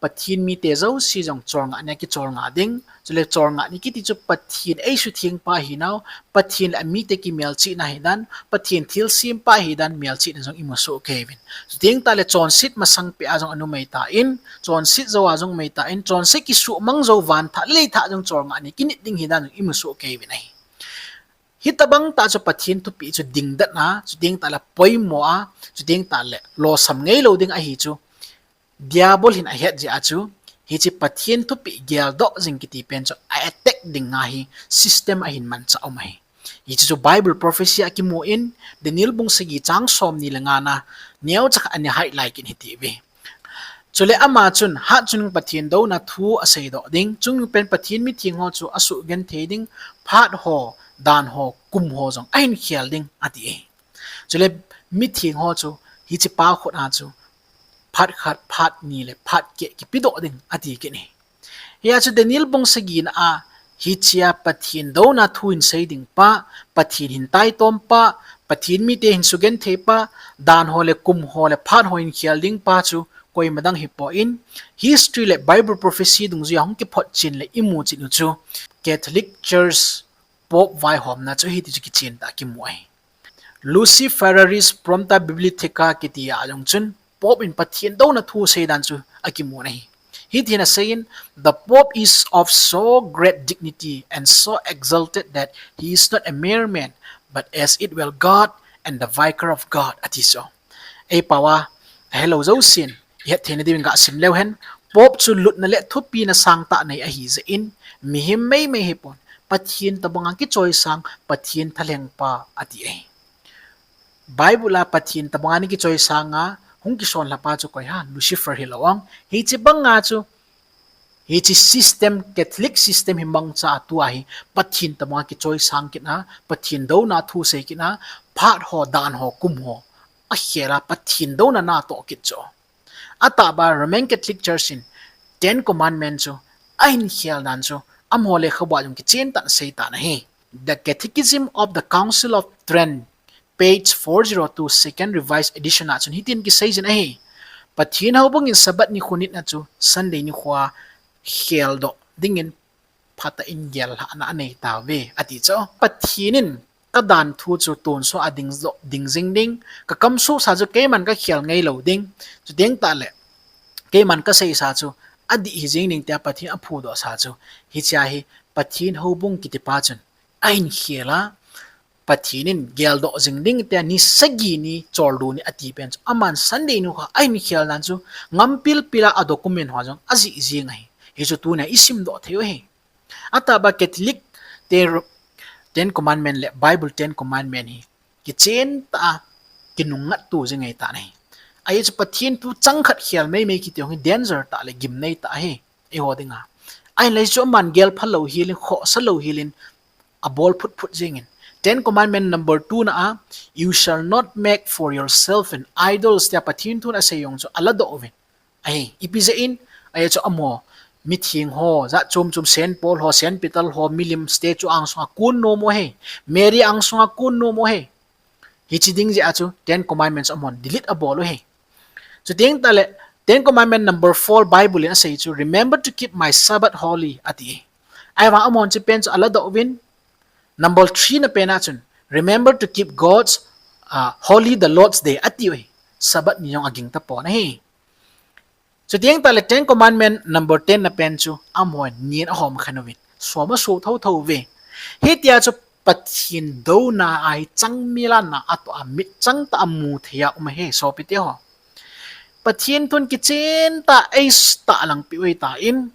Pathen mite jouse jong cholngah ni a kicholngah ding, chule cholngah ni kiti chu Pathen eisuthengpa ahinau, Pathen le amite kimelchihna ahidan, Pathen thilsempa ahidan melchihna jong imusoh kei uvin. Chuteng tahle chonset masang peh a jong anumei tan, chonset jou a jong umei tan, chonset kisuhmang jou vanthah le leithah jong cholngah ni kinit ding ahidan jong imusoh kei uvin ahi. Hitobang tah chu Pathen thupeh chu dingdet a, chuteng tahle poimo a, chuteng tahle losam ngeilou ding ahi chu, Diabol hin ahet jeh a chu, hiche Pathen thupeh geldoh jing kiti pen chu a attack ding ahi, system ahin manchah um ahi. Hiche chu Bible prophecy a kimun, Daniel bung sagi chang somni le nga na, neocha khat ana highlight kit hitiuve. Chule ama chun, hatchungnung Pathen douna thu aseidoh ding, chungnung pen Pathen mitheng ho chu asugenthei ding, phat ho, dan ho, kum ho jong ahin khel ding, ati e. Chule mitheng ho chu, hichepa khut a chu, phat khat, phat ni le phat keh kipedoh ding, ati kit e. Hia chu Daniel bung sagina a, hichea Pathen douna thu hin sei ding pa, Pathen hin taitom pa, Pathen mite hin sugenthei pa, dan ho le kum ho le phat ho hin khel ding pa chu, koima dang hipon, history le Bible prophecy dungjuia hung kiphotchen le imu chet u chu, Catholic Church Pope vaihomna chu hiti chu kichen tah a kimu ahi. Luciferius Prompta Bibliothaca kiti a jong chun, Pope in Pathen douna thu seidan chu akimun ahi. Hitin aseiyin, the Pope is of so great dignity and so exalted that he is not a mere man, but as it were God and the Vicar of God, ati chu. Eipao a, ahelou jousen, ihetthei na diuvin gasim leu hen, Pope chu lutna le thupina sangtah nei ahijeh in, mihem meimei hipon, Pathen tobanga kichoisang, Pathen thalhengpa, ati ahi. Bible a Pathen tobanga ana kichoisanga, hung kisonlhapa chu koi ham, Lucifer hilou ong. Hiche banga chu, hiche system, Catholic system hi mangcha a tua hi, Pathen tobanga kichoisang kit a, Pathen douna thu sei kit a, phat ho, dan ho, kum ho akhel a, Pathen douna natoh kit chu. Atahbeh Roman Catholic Church in Ten Commandment chu ahin khel dan chu, amaho lekhabua jong kichen tah in aseitan ahi. The Catechism of the Council of Trent, page four zero two, Second Revised Edition a chun hitin kiseijin ahi. Pathen houbung in Sabbath nikho nitna chu Sunday nikhoa kheldoh dingin phatah in gellhahna anei tauve, ati chu. Pathen in kadan thu chu tonsot a ding, ding jing ding, kakamsohsa chu keiman kakhel ngeilou ding, chuteng tahle keiman kaseisa chu adih hijing ding tia Pathen in aphudohsa chu, hichea hi Pathen houbung kitipa chun ahin khel a, Pathen in geldoh jing ding tia ni sagi ni choldo ni ati pen chu, aman Sunday nikho ahin khel dan chu, ngampilpil a adocument ho jong ajih jing ahi. Hichu tunia isimdoh thei u ahi. Atahbeh Catholic te, Ten Commandment le Bible Ten Commandment hi kichen tah a kinungngatto jing ahitan ahi. Ajeh chu Pathen thu chang khat khel meimei kiti hi danger tah le gimnei tah ahi, eiho dinga. Ahinla hichu aman gelphalou helin, khohsalou helin, abol phutphut jingin. Ten Commandment number two na a, You shall not make for yourself an idols, tia Pathen thun asei jong chu aladoh uvin ahi. Ipi jeh in, ajeh chu amaho, mitheng ho jat chom chom, Saint Paul ho, Saint Peter ho, milim statue angsunga kon nom u ahi, Mary angsunga kon nom u ahi. Hiche ding jeh a chu Ten Commandments amahon delete abol u ahi. Chuteng tahle, Ten Commandment number four Bible in asei chu, Remember to keep my Sabbath holy, ati. Ahivang amahon hiche pen chu aladoh uvin, number three na pen a chun, Remember to keep God's, uh, holy the Lord's day, ati u ahi. Sabbath ni jong aging tapon ahi. Chuteng tahle Ten Commandment number ten na pen chu amahon nin ahom khen uvin, som aso thotho uve. Hitia chu Pathen douna ahi, changmil a na atoh a, mitchang tah a mu thei a um ahi, sopite ho. Pathen thun kichen tah a eitahlang peh u ahitan,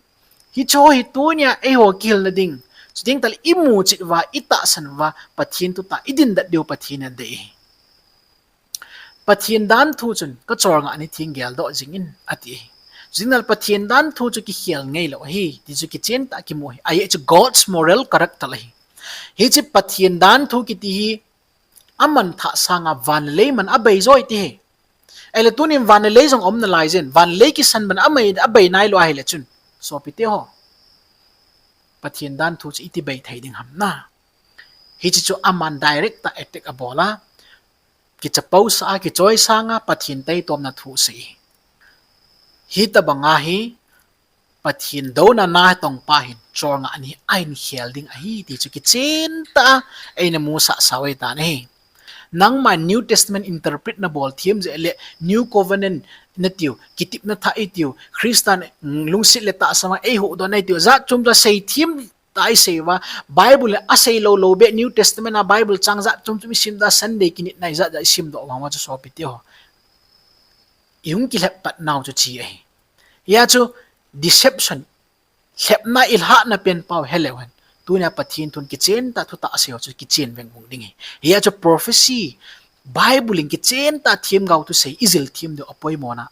hicheho hi tunia eiho kihilna ding, chuteng tahle imu chet uva, itahsan uva, Pathen thutah a idindet diu Pathen in adei ahi. Pathen dan thu chun kacholngah ni theng geldoh jingin, ati ahi. Chuteng tahle Pathen dan thu chu kikhel ngeilou ahi ti chu kichen tah a kimu ahi. Ajeh chu God's moral character ahi. Hiche Pathen dan thu kiti hi aman thah sanga van le lei man abei joi ti ahi. Ahile tunin van le lei jong aum nalai jin, van le lei kisan man amei, abei nailou ahile chun, sopite ho, Pathen dan thu chu iti bei thei ding ham na. Hiche chu aman direct tah a attack abol a, kichapousah a, kichoisang a, Pathen taitomna thu asei. Hitobanga hi Pathen douna natongpa hin cholngah ni ahin khel ding ahi ti chu kichen tah a eina musahsau ahitan ahi. Nangma New Testament interpret nabol them jeh le New Covenant natiu, kitepna thah itiu, Christan lungset le tahsa a eihuhdoh na itiu, jat chom chom a sei them tah a isei uva, Bible in asei lou lou beh, New Testament a Bible chang jat chom chom isim da, Sunday kinitna ijat jat isimdoh vang uva chu sopite ho, ihung kilhep pat nau chu hiche ahi. Hia chu deception, lhepna, ilhahna pen pau heleu hen. Tunia Pathen thun kichen tah thutah asei ho chu kichen vengvung ding ahi. Hia chu prophecy, Bible in kichen tah themgao thusei ijil them diu apoimona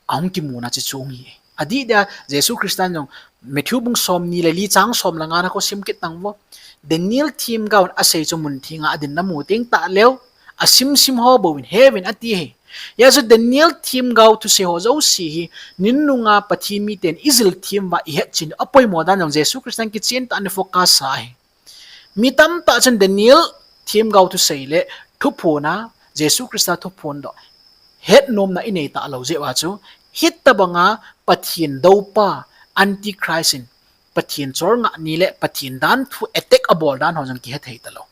ahung kimuna chu chu hi. Adih dia Jesu Christa jong Matthew bung somni le li chang som le nga na ko sim kit tang vo. Daniel themgao'n asei chu mun thenga adin namu teng tahleu, asimsim ho bouvin heuvin ati hi. Hijeh chun Daniel themgao thusei ho jouse hi, ninunung a Pathen miten ijil them uva ihet chin apoimo dan jong Jesu Christa'n kichen tah in ana focus sa hi. Mi tamtah chun Daniel themgao thusei le thuphon a, Jesu Christa thuphon doh hetnomna inei talou jeh uva chu, hitobanga Pathen doupa, Antichrist in Pathen cholngah ni le Pathen danthu attack abol dan ho jong kihethei talou.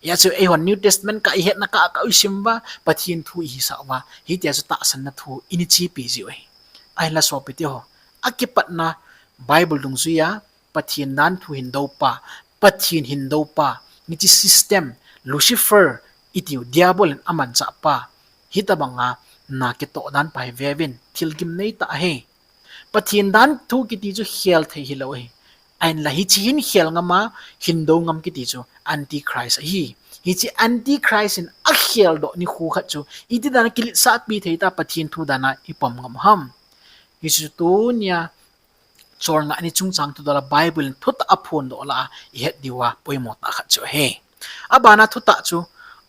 Hijeh chun eihon New Testament kah ihetna kah kah isim uva, Pathen thu ihisah uva, hitia chu tahsanna thu ini chepi jiu ahi. Ahinla sopite ho, akipatna Bible dungjuia Pathen danthu hin doupa, Pathen hin doupa, hiche system, Lucifer itiu Diabol in amanchahpa, hitobanga na kitoh dan pa hi veuvin, thil gimnei tah ahi. Pathen danthu kiti chu khel thei hilou ahi. Ahinla hiche hin khel ngam a, hin dou ngam kiti chu Antichrist ahi. Hiche Antichrist in akheldoh nikho khat chu iti dan a kiletsahpi thei ta, Pathen thu dan a ipom ngam ham? Hiche chu tunia cholngah ni chungchang thudol a Bible in thutah aphondoh lah a ihet diuva poimo tah khat chu ahi. Abana thutah chu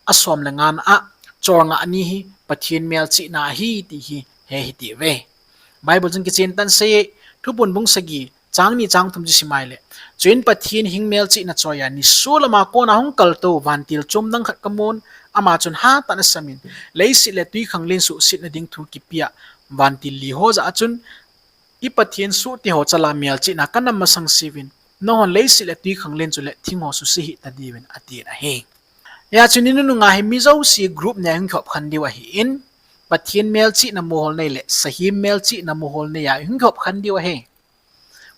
asom le ngana a, cholngah ni hi Pathen melchihna ahi ti hi he hitiuve. Bible chun kichen tah in asei e, Thuphon bung sagi, chang ni chang thum chu sim ahile, chuin Pathen hing melchihna choiya nisolam a kona hung kaltou vantil chom dang khat kamun, ama chun hatah in asamin, leiset le twikhanglen suhsetna ding thu kipea vantil li ho jah a chun, I Pathen sohte ho chal a melchihna kanam masang seuvin, nanghon leiset le twikhanglen chule thing ho suse hih tadiuvin, atin ahi. Hijeh chun ninunung a hi mi jouse group nia hung kihop khen diu ahin, Pathen melchihna muhol nei le sahem melchihna muhol nei a hung kihop khen diu ahi.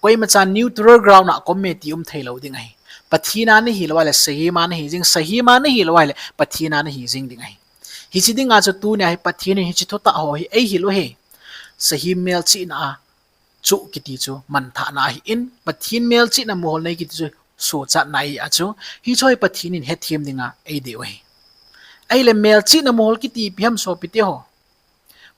Koimachan neutral ground a ka um e ti um theilou ding ahi. Pathen a nahilou ahile sahem a nahi jing, sahem a nahilou ahile Pathen a nahi jing ding ahi. Hiche dinga chu tunia hi Pathen in hiche thutah ho hi eihil u ahi. Sahem melchihna a choh kiti chu manthahna ahin, Pathen melchihna muhol nei kiti chu sochatna ahi a chu, hiche hi Pathen in hethem dinga eidei u ahi. Ahile melchihna muhol kiti ipi ham sopite ho?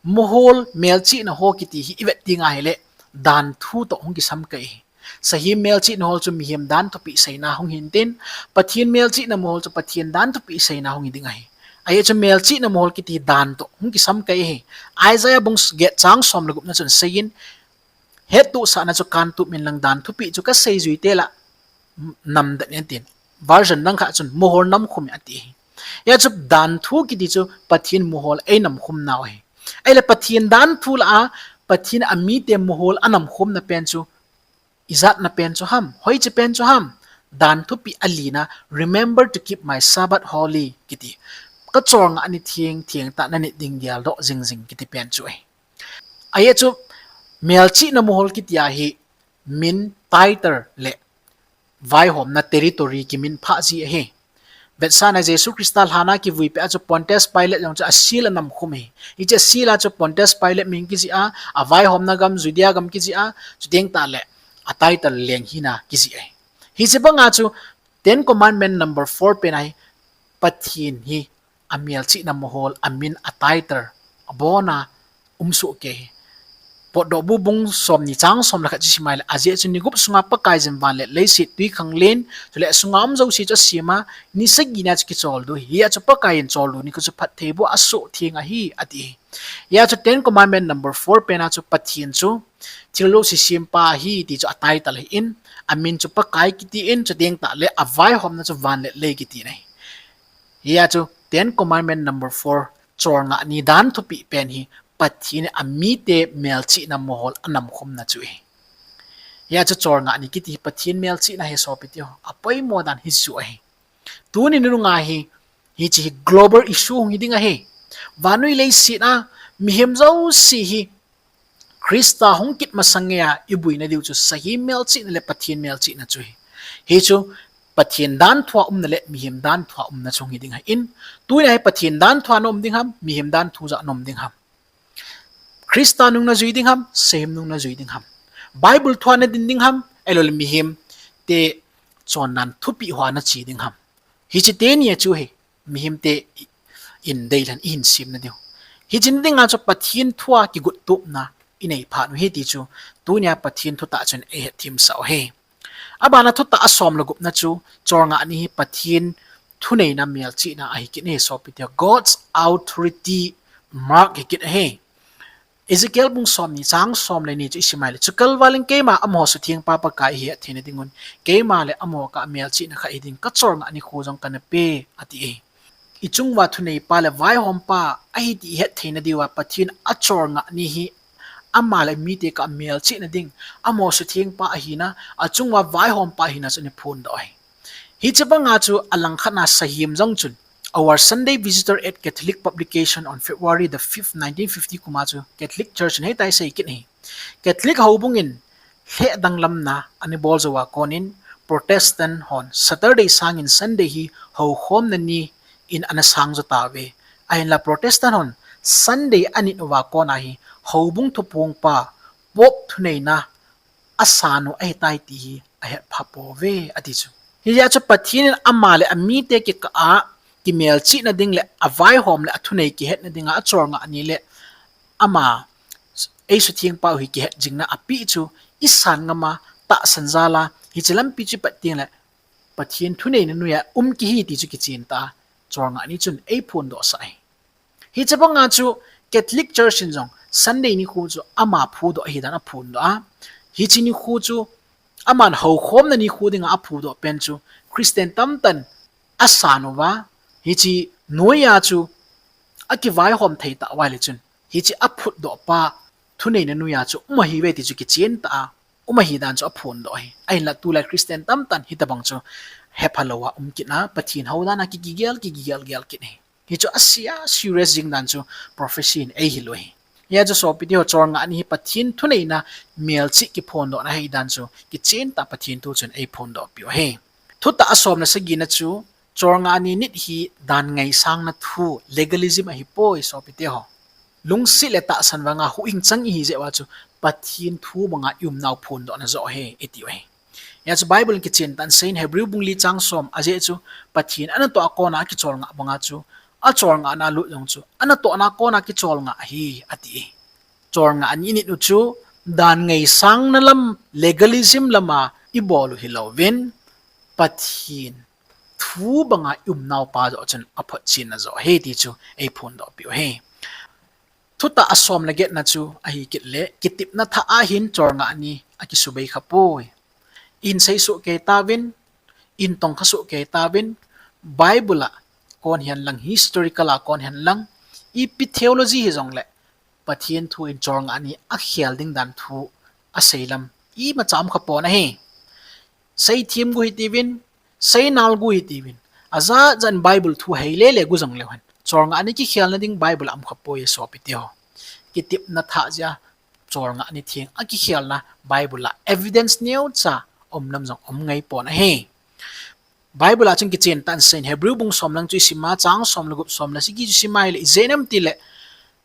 Muhol, melchihna ho kiti hi ivet teng ahile, danthu toh hung kisam kei ahi. Sahem melchihna ho chu mihem danthupeh seina hung hintin, Pathen melchihna muhol chu Pathen danthupeh seina hung hi ding ahi. Ahi chu melchihna muhol kiti dan toh hung kisam kei ahi. Isaiah bung get chang som le gupna chun aseiyin, hettohsahna chu kantup inlang danthupeh chu kaseijuite lah a namdet in atin. Version dang khat chun muhol namkhum in ati ahi. Hijeh chun danthu kiti chu Pathen muhol einamkhum nau ahi. Ahile Pathen danthu lah a Pathen amite muhol anamkhumna pen chu ijatna pen chu ham, hoiche pen chu ham? Danthupeh alina, Remember to keep my Sabbath holy kiti. Kacholngah ni theng, thengtah nanit ding geldoh jingjing kiti pen chu ahi. Ahi chu, melchihna muhol kiti a hi min, title le vaihomna territory kiminphah ji ahi. Vetsahna Jesu Christa lhan a kivuipeh a chu Pontius Pilate jong chu a seal anamkhum ahi. Hiche seal a chu Pontius Pilate min kijih a, avaihomna gam Judea gam kijih a, chuteng tahle a title leng hina kijih ahi. Hiche banga chu Ten Commandment number four pen ahi, Pathen hi amelchihna muhol, amin, a title, abona umsoh kei ahi. Potdohbu bung somni chang som le khat chu sim ahile, ajeh chu ni gup sunga Pakaiyin van le leiset, twikhanglen, chule asunga um jouse chu asem a, ni sagi nia chu kicholdo ahi. Hia chu Pakaiyin choldo nikho chu phattheiboh a asoh theng ahi, ati ahi. Hia chu Ten Commandment number four pen a chu Pathen chu thil jouse sempa ahi ti chu a title ahin, amin chu Pakai kitin, chuteng tahle avaihomna chu van le lei kiti ahi. Hia chu Ten Commandment number four, cholngah ni danthupeh pen hi Pathen in amite melchihna muhol anamkhumna chu ahi. Hia chu cholngah ni kiti hi Pathen melchihna ahi sopite ho, apoimo dan hichu ahi. Tuni nunung a hi, hiche hi global issue hung hi ding ahi. Vannoi leiset a mihem jouse hi Christa hung kit masang geiya iboina diu chu sahem melchihna le Pathen melchihna chu ahi. Hichu Pathen danthua umna le mihem danthua umna chu hung hi ding ahin. Tunia hi Pathen danthua na um ding ham, mihem danthu jat na um ding ham? Christa nung najui ding ham, sahem nung najui ding ham? Bible thua nadin ding ham, ahiloule mihemte chondan thupeh hoa nache ding ham? Hiche teni a chu ahi, mihemte in deilhen ihin semna diu. Hiche na dinga chu Pathen thua kigot tupna, inei phat u ahi ti chu tunia Pathen thutah chun eihet themsah u ahi. Abana thutah asom le gupna chu, cholngah ni hi Pathen thuneina melchihna ahi kit ahi sopite. God's authority mark hi kit ahi. Ezekiel bung somni chang som le ni chu isim a ahile, chukal val in keima amaho suthengpa Pakai ihet theina dingun, keima le amaho kah melchihna khat hiding kacholngah nikho jong kana pe, ati e. Ichung uva thuneipa le vaihompa ahi ti ihet theina diuva Pathen acholngah ni hi ama le mite kah melchihna ding, amaho suthengpa ahina, achung uva vaihompa ahina chu ana phondoh ahi. Hiche banga chu alangkhatna sahem jong chun, Our Sunday Visitor at Catholic Publication on February the fifth, nineteen fifty kuma chu Catholic Church in hitia asei kit ahi. Catholic houbung in lheh danglamna ana bol jouva konin, Protestant hon Saturday sangin Sunday hi houkhomna ni in ana sang jou tauve. Ahinla Protestant hon Sunday anit uva kona hi houbung thuphongpa Pope thuneina asan u ahitai ti hi ahetpha pouve, ati chu. Hijeh chun Pathen in ama le amite kikah a kimelchihna ding le avaihom le athunei kihetna dinga acholngah ni le ama eisuthengpau hi kihet jingna apeh chu isan ngama tahsan jal a, hiche lampi chu ipat tengle Pathen thuneina noiya um kihi ti chu kichen tah a cholngah ni chun eiphondohsah ahi. Hiche banga chu Catholic Church in jong Sunday nikho chu ama phudoh ahidan aphondoh a, hiche nikho chu aman houkhomna nikho dinga aphudoh pen chu Christian tamtah in asan uva, hiche noiya chu akivaihom thei tauva ahile chun, hiche aphutdohpa thuneina noiya chu um ahiuve ti chu kichen tah a um ahidan chu aphondoh ahi. Ahinla tulai Christian tamtah in hitobang chu hepha louva um kit a, Pathen hou dan a kikigel, kigel, gel kit ahi. Hichu asia serious jing dan chu prophecy in eihil u ahi. Hijeh chun sopite ho, cholngah ni hi Pathen thuneina melchih kiphondohna ahidan chu kichen tah a Pathen thu chun eiphondohpeh u ahi. Thutah asom le sagina chu, cholngah ni nit hi dan ngaisangna thu, legalism ahipoi sopite ho. Lungset le tahsan vanga huhhing chang ihi jeh uva chu Pathen thu banga iumnau phondohna joh ahi itiu ahi. Hijeh chun Bible in kichen tah in aseiyin, Hebrew bung li chang som, ajeh chu Pathen anatoh a kona akicholngah banga chu acholngahna lut jong chu anatohna kona kicholngah ahi, ati e. Cholngah ni init u chu dan ngaisangna lam, legalism lama ibol u hilouvin, Pathen thu banga iumnaupa joh chun aphotchenna joh ahi ti chu eiphondohpeh u ahi. Thutah asom le getna chu ahikit le, kitepna thah a hin cholngah ni akisubei khapoi. Ihin seisoh kei tauvin, ihin tongkha soh kei tauvin, Bible a kon hihen lang, historical a kon hihen lang, ipi theology hijongle, Pathen thu in cholngah ni akhel ding dan thu asei lam imacha um khapon ahi. Seithem gu hitiuvin, seinal gu hitiuvin, ajat jat in Bible thu heile le gu jongleu hen, cholngah ni kikhelna ding Bible a um khapoi e sopite ho. Kitepna thah jeh a cholngah ni theng akikhelna Bible a evidence neocha um lam jong um ngaipon ahi. Bible a chun kichen tah in aseiyin, Hebrew bung som lang chu isim a, chang som le gup, som le sagi chu isim a ahile, ijeh inem itile,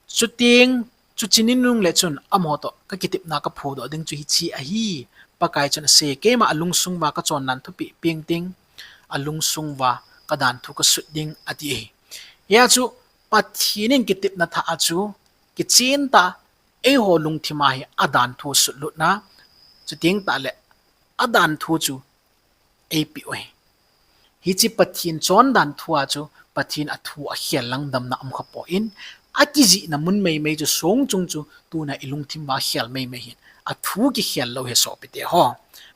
chuteng, chuche ni nung le chun amaho toh kakitepna kaphudoh ding chu hiche ahi. Pakai chun asei, keima alungsung uva kachondan thupeh peng teng, alungsung uva kadan thu kasut ding, ati ahi. Hia chu Pathen in kitepna thah a chu kichen tah a eiho lungthim a hi adan thu sutlutna, chuteng tahle adan thu chu eipeh u ahi. Hiche Pathen chondan thu a chu Pathen athu akhel lang damna um khapon, akijihna mun meimei chu songchung chu tuna ilungthim uva khel meimei hin, athu kikhel lou hi sopite ho.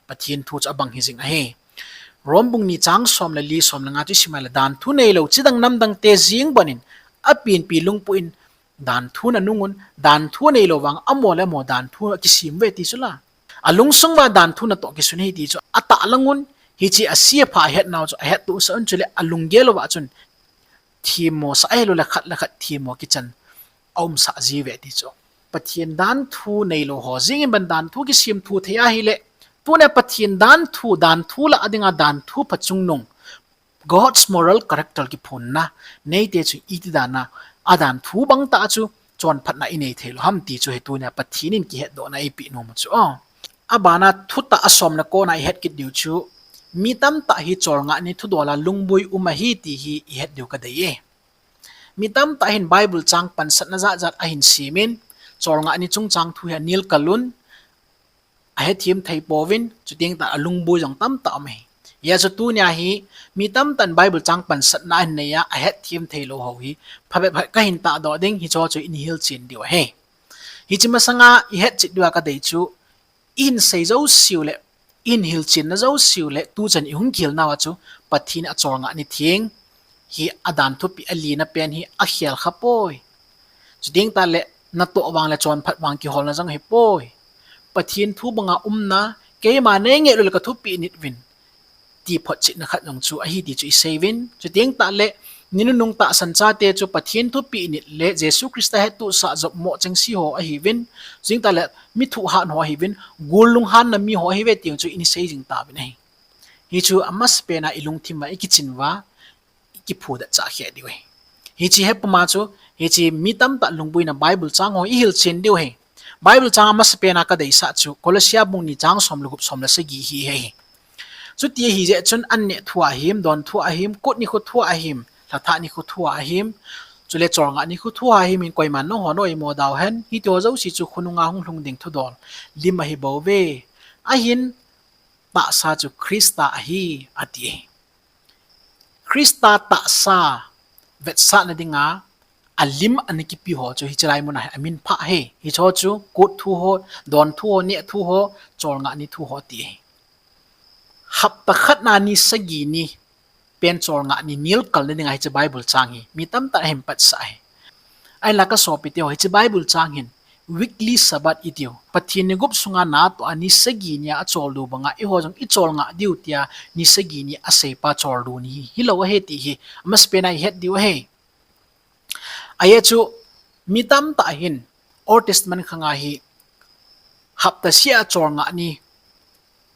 Pathen thu chu abang hijing ahi. Rome bung ni chang som le li, som le nga chu isim a ahile, danthu neilou chidang namdang te jeng bon in, apenpi lungput in danthu nanung un, danthu neilou vang amaho le amaho danthu akisem uve ti chu la. Alungsung uva danthu natoh kisun ahi ti chu atahlang un, hiche ase apha ahetnau chu ahettohsah un, chule alunggel uva chun themmosah ahiloule khat le khat themmo kichan aumsah jiuve ti chu. Pathen danthu neilou ho jeng in ban danthu kisem thu thei ahile, tuna Pathen danthu, danthu lah a dinga danthu phachungnung, God's moral character kiphonna neite chu iti dan a, adanthu bang tah a chu chonphatna inei theilou ham ti chu hi tunia Pathen in kihetdohna eipeh nom u chu. Abana thutah asom le kona ihet kit diu chu, mi tamtah hi cholngah ni thudol a lungboi um ahi ti hi ihet diu kadei e. Mi tamtah hin Bible chang pansatna jatjat ahin semin, Cholngah ni chungchang thu hi anilkal un, ahethem thei pouvin, chuteng tah a lungboi jong tamtah um ahi. Hijeh chun tunia hi mi tamtah in Bible chang pansatna ahin nei a, ahethem thei lou ho hi phabep kahin tahdoh ding, hicheho chu in hilchen diu ahi. Hiche masanga ihetchet diuva kadei chu, ihin sei jouseu le, ihin hilchenna jouseu le, tuchan ihung kihilnauva chu Pathen in acholngah ni theng hi adan thupeh alina pen hi akhel khapoi. Chuteng tah le, natoh vang le chonphat vang kiholna jong ahipoi. Pathen thu banga umna, keima neingailou le kathupeh nit uvin, ti photchetna khat jong chu ahi ti chu isei uvin. Chuteng tah le, ni nunung tahsan chate chu Pathen thupeh nit le Jesu Christa hettohsah jopmo chengse ho ahiuvin. Chuteng tah le, mi thuhat ho ahiuvin, gul lunghanna mi ho ahiuve ti jong chu in sei jing tauvin ahi. Hichu amasapen a ilungthim uva ikichin uva, ikiphudet chah kheh diu ahi. Hiche hepuma chu, hiche mi tamtah lungboina Bible chang ho ihilchen diu ahi. Bible chang amasapen a kadeisah chu Colossia bung ni chang som le gup, som le sagi hi ahi. Chuti ahijeh chun, an neh thua ahim, don thua ahim, kut nikho thua ahim, lhathah nikho thua ahim, chule cholngah nikho thua ahim in koiman nangho na oimo dauhen, hitiho jouse chu khonunga hung lhung ding thudol lim ahibouve. Ahin, tahsa chu Christa ahi, ati ahi. Christa tahsa vetsahna dinga alim ana kipeho chu hiche lai muna hi aminphah ahi. Hicheho chu kut thu ho, don thu ho, neh thu ho, cholngah ni thu ho ti ahi. Hapta khatna ni sagi ni pen cholngah ni nilkalna dinga hiche Bible chang hi mi tamtah in ahin patsah ahi. Ahinla kasopiteho, hiche Bible chang hin weekly Sabbath itiu, Pathen ni gup sunga natoh a ni sagi nia acholdo banga eiho jong icholngah diu tia ni sagi ni aseipa choldo ni hi hilou ahi ti hi amasapen a ihet diu ahi. Ajeh chu mi tamtah hin Old Testament khanga hi hapta seh a cholngah ni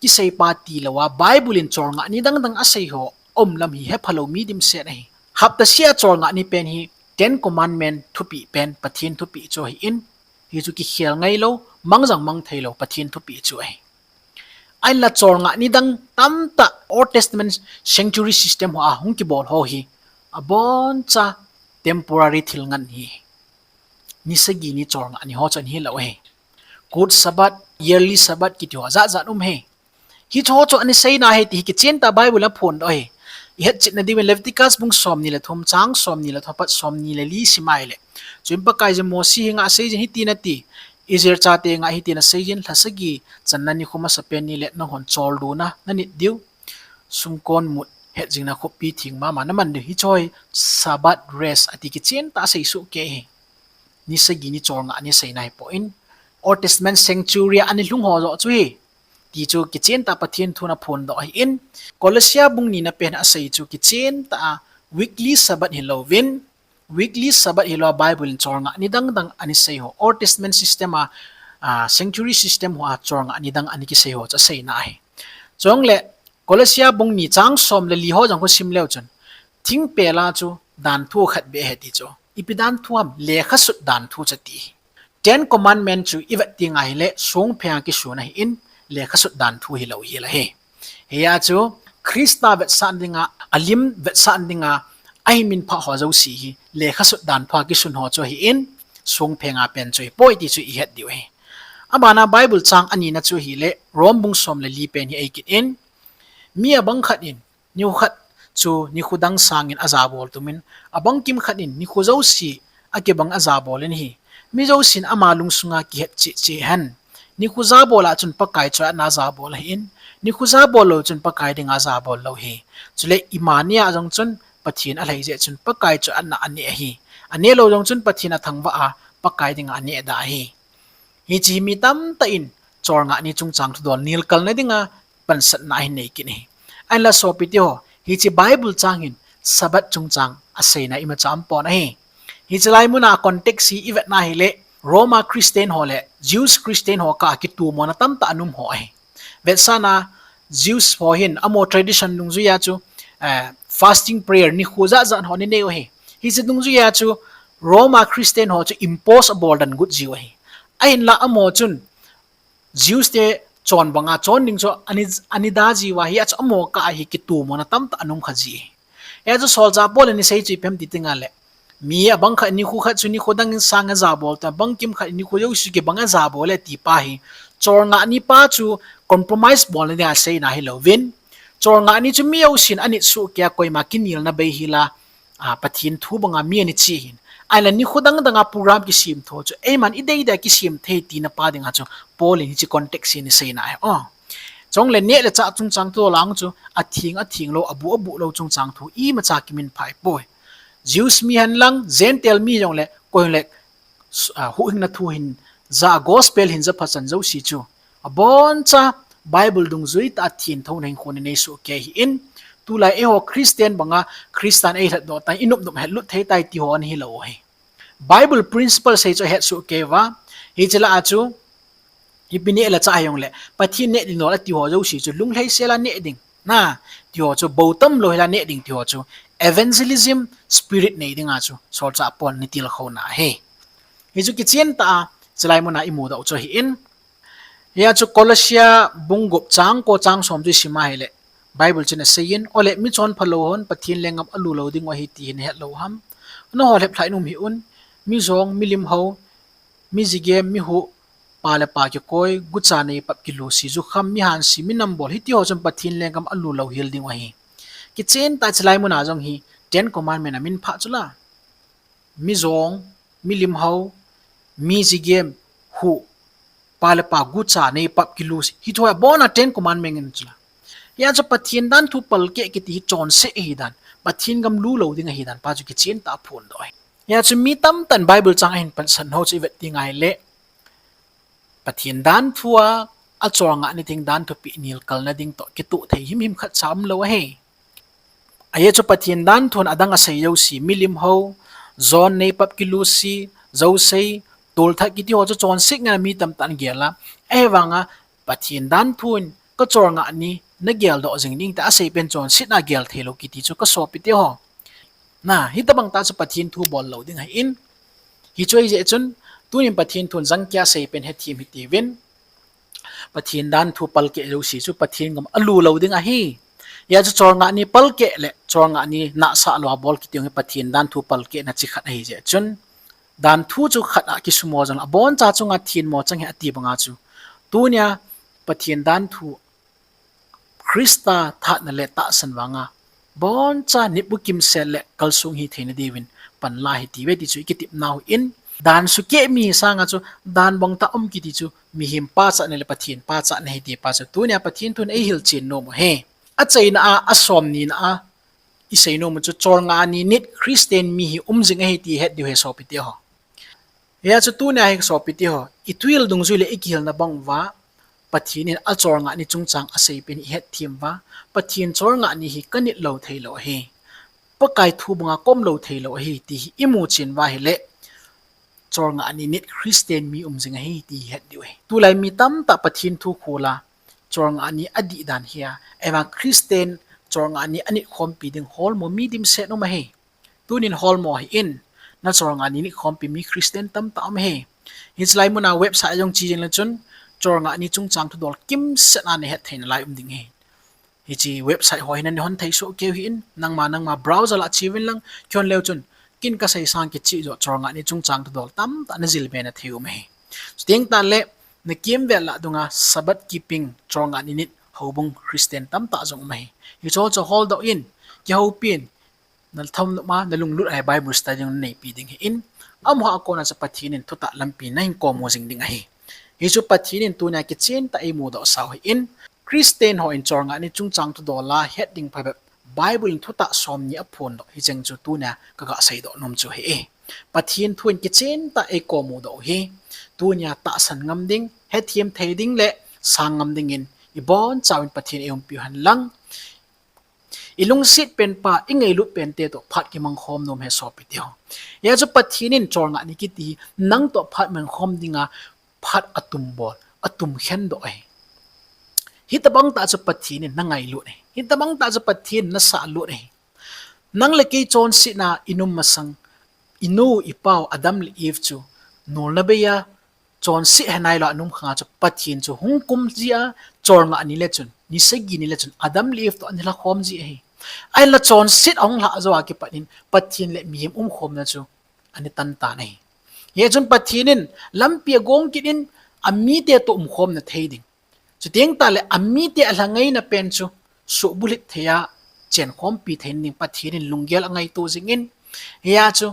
kiseipa tilouva, Bible in cholngah ni dangdang asei ho aum lam hi hephalou mi dimset ahi. Hapta seh a cholngah ni pen hi Ten Commandment thupeh pen, Pathen thupeh chu ahin, hichu kikhel ngailou, mang jong mang theilou Pathen thupeh chu ahi. Ahinla cholngah ni dang tamtah Old Testament sanctuary system hoa hung kibol ho hi aboncha temporary thil ngen ahi. Ni sagi ni cholngah ni ho chu ahin hilou ahi. Kut Sabbath, yearly Sabbath kiti ho jatjat um ahi. Hicheho chu ana seina ahi ti hi kichentah Bible in aphondoh ahi. Ihetchetna diuvin Leviticus bung somni le thum, chang somni le thum apat somni le li sim ahile, chuin Pakaiyin Mose henga aseiyin hitin ati, Israel chate henga hitin aseiyin, lha sagi channa nikho masapen nile nanghon choldona nanit diu, sumkon mut hetjingna khopi theng mama naman diu, hicheho hi Sabbath rest ati kichentah asei sohkei ahi. Ni sagi ni cholngah ni aseina ahipoi. Old Testament sanctuary a ana lhung ho joh chu hi, ti chu kichentah Pathen thun aphondoh ahin, Colossia bung nina pen asei chu kichentah a weekly Sabbath hilouvin, weekly Sabbath hilouva Bible in cholngah ni dangdang ana sei ho, Old Testament system a, sanctuary system hoa cholngah ni dang ana kisei ho chu aseina ahi. Chule Colossia bung ni chang som le li ho jong khu sim leu chun, thingpel a chu danthu khat beh ahi ti chu, ipi danthu ham, lekhasut danthu chu ati. Ten Commandment chu ivet teng ahile songpheng a kisun ahin, lekhasut danthu hilou hel ahi. Hia chu Christa vetsahna dinga, alim vetsahna dinga ahin minphah ho jouse hi lekhasut danthu a kisun ho chu ahin, songpheng a pen chu hipoi ti chu ihet diu ahi. Abana Bible chang anina chu ahile Rome bung som le li pen hi eikit in, mi abang khat in nikho khat chu nikho dang sangin ajabol tumin, abang kimkhat in nikho jouse akibang ajabol in ahi. Mi jousen ama lungsunga kihet cheh cheh hen, nikho jabol a chun Pakai choi-atna ajabol ahin, nikho jabol lou chun Pakai dinga ajabol lou ahi. Chule ima nia jong chun Pathen alhai jeh chun Pakai choi-atna aneh ahi. Aneh lou jong chun Pathen athangvah a Pakai dinga aneh da ahi. Hiche hi mi tamtah in cholngah ni chungchang thudol nilkalna dinga pansatna ahin nei kit ahi. Ahinla sopiteho, hiche Bible chang hin Sabbath chungchang aseina imacha aumpon ahi. Hiche lai muna context hi ivetna ahile, Rome a Christian ho le Jews Christian ho kah a kitomona tamtah ana um ho ahi. Vetsahna, Jews ho hin amaho tradition dungjuia chu fasting prayer nikho jatjat ho ana nei u ahi. Hiche dungjuia chu Rome a Christian ho chu impose abol den got jiu ahi. Ahinla amaho chun Jews te chon banga chon ding chu ana da jiuva, hia chu amaho kah a hi kitomona tamtah ana um kha ji ahi. Hia chu solchah Paul in ana sei chu ipi ham ti tengle, Mi abang khat nikho khat chu nikho dang in sang ajabol ta, bangkim khat nikho jouse kibang ajabol e ti pa hi. Cholngah ni pa chu compromise bolna dinga seina hilouvin, cholngah ni chu mi jousen anit soh keiya koima kinelna bei hila, a, Pathen thu banga mi ana che hin. Ahinla nikho dang danga program kisem tho chu, eiman idei dia kisem thei tina pa dinga chu Paul in hiche context hi ana seina ahi. O. Chule neh le chah chungchang thu lang chu, atheng, atheng lou, abuh, abuh lou chungchang thu imacha kimin phai poi. Jews mi hen lang, Gentile mi jongle, koi le, s-, a, huhhingna thu hin ja, gospel hin ja phachan jouse chu, aboncha Bible dungjui tah a thenthouna hinkho ana nei soh kei ahin, tulai eiho Christian banga Christa'n eilhatdoh tai, inop nop hetlut thei tai ti ho ana hilou ahi. Bible principle sei chu ahet soh kei uva, hiche lah a chu, ipi neh le chah hijongle, Pathen neh ding lou ati ho jouse chu lunglhaisel a neh ding, na, ti ho chu bou tam lou hila neh ding ti ho chu evangelism spirit nei dinga chu solchah Paul in ana tilkhouna ahi. Hichu kichen tah a, chulai muna imudoh chu ahin. Hia chu Colossia bung gup chang ko chang som chu isim a hile, Bible chun aseiyin, ole mi chonphalou hon Pathen lenggam alu lou ding u ahi ti hi nahet lou ham? Nangho lheplhai nom hih un, mi jong, mi limhou, mi jigem, mi huh, pa le pa kikoi, gucha neipap, kilusi, jukham, mi hanse, mi nambol, hiti ho chun Pathen lenggam alu lou hel ding u ahi. Kichen tah a chulai muna jong hi Ten Commandment amin phah chu la. Mi jong, mi limhou, mi jigem, huh, pa le pa, gucha neipap, kilusi, hiti ho abona Ten Commandment in chu la. Hia chu Pathen danthu palkeh kiti hi chonset ahi dan, Pathen gam lu lou ding ahi dan pa chu kichen tah a aphondoh ahi. Hia chu mi tamtah in Bible chang ahin pansan ho chu ivet ding ahile, Pathen danthu a, acholngah ni ding danthu peh nilkalna ding toh kitoh thei himhim khatcha umlou ahi. Ajeh chu Pathen danthun adang asei jouse, mi limhou, jon neipap, kilusi, jousei, tolthat kiti ho chu chonset ngen a mi tamtah in agel a. Ahivanga Pathen danthun kacholngah ni nageldoh jing ding tia asei pen chonset a gel theilou kiti chu kasopite ho. Na, hitobang tah chu Pathen thu bol lou ding ahin. Hichu ahijeh chun, tunin Pathen thun jangkeiya asei pen hethem hitiuvin. Pathen danthu palkeh jouse chu Pathen gam alu lou ding ahi. Hia chu cholngah ni palkeh le cholngah ni nahsah lou a bol kiti jong hi Pathen danthu palkehna chi khat ahijeh chun, danthu chu khat a kisumo jongle aboncha chunga thenmo chang ahi ati banga chu, tunia Pathen danthu Christa thahatna le tahsan vanga boncha nitbu kimsel le kalsong hitheina diuvin panla hitiuve ti chu ikitepnau ahin, dan sukeh mi sanga chu dan bangtah um kiti chu mihem pachatna le Pathen pachatna ahi ti pa chu tunia Pathen thun eihilchen nom u ahi. Achaina a, asom nina a, isei nom u chu cholngah ni nit Christian mi hi um jing ahi ti het diu ahi sopite ho. Hia chu tunia hi sopite ho, ituil dungjui le ikihilna bang uva, Pathen in acholngah ni chungchang asei pen ihetthem uva, Pathen cholngah ni hi kanit lou theilou ahi, Pakai thu banga kaum lou theilou ahi ti hi imuchen uva ahile, cholngah ni nit Christian mi um jing ahi ti het diu ahi. Tulai mi tamtah Pathen thu khol a, cholngah ni adih dan hia, eima Christian cholngah ni anit khompi ding holmo mi dimset um ahi. Tunin holmo hih in, nacholngah ni nit khompi mi Christian tamtah um ahi. Hiche lai muna website a jong che jeng le chun, cholngah ni chungchang thudol kimset a nahet theina lai um ding ahi. Hiche website ho hi nana hon thei soh keu hih in, nangma, nangma browser lah che uvin lang, kihon leu chun, kin kasei sang kicheh joh cholngah ni chungchang thudol tamtah najil be na thei um ahi. Chuteng tahle, nakimvel lah dunga Sabbath keeping cholngah ni nit houbung Christian tamtah jong um ahi. Hicheho chu holdoh in, kihoupin, natham nop a, nalunglut a hi Bible study jong naneipi ding hih in, amaho a kona chu Pathen in thutah lampi nahin komu jing ding ahi. Hichu Pathen in tunia kichen tah a eimudoh sau hih in, Christian hon cholngah ni chungchang thudol a het ding phabep Bible in thutah somni aphondoh hicheng chu tunia kaga seidoh nom chu ahi. Pathen thu in kichen tah a eikomudoh u hi, tunia tahsan ngam ding, hethem thei ding le sang ngam dingin ibonchauvin Pathen in eiumpiu hen lang, ilungset pen pa, ingailut pente toh phat kimang khom nom ahi sopite ho. Hia chu Pathen in cholngah ni kiti hi nang toh phat mang khom dinga phat atumbol, atum khendoh ahi. Hitobang tah chu Pathen in nangailut ahi. Hitobang tah chu Pathen in nasahlut ahi. Nang le kei chonsetna inum masang, inu ipau Adam le Eve chu nolna bei a chonset he nailou a inum khang a chu Pathen chu hung kum jia, cholngah ni le chun, ni sagi ni le chun Adam le Eve toh ana lhakhom ji ahi. Ahinla chonset ahung lhah jou a kipat in Pathen le mihem umkhomna chu ana tan tan ahi. Hichun Pathen in lampi agong kit in amite toh umkhomna thei ding, chuteng tahle amite alhangaina pen chu suhbulhit thei a chenkhompi theina ding Pathen in lunggel angaito jing in, hia chu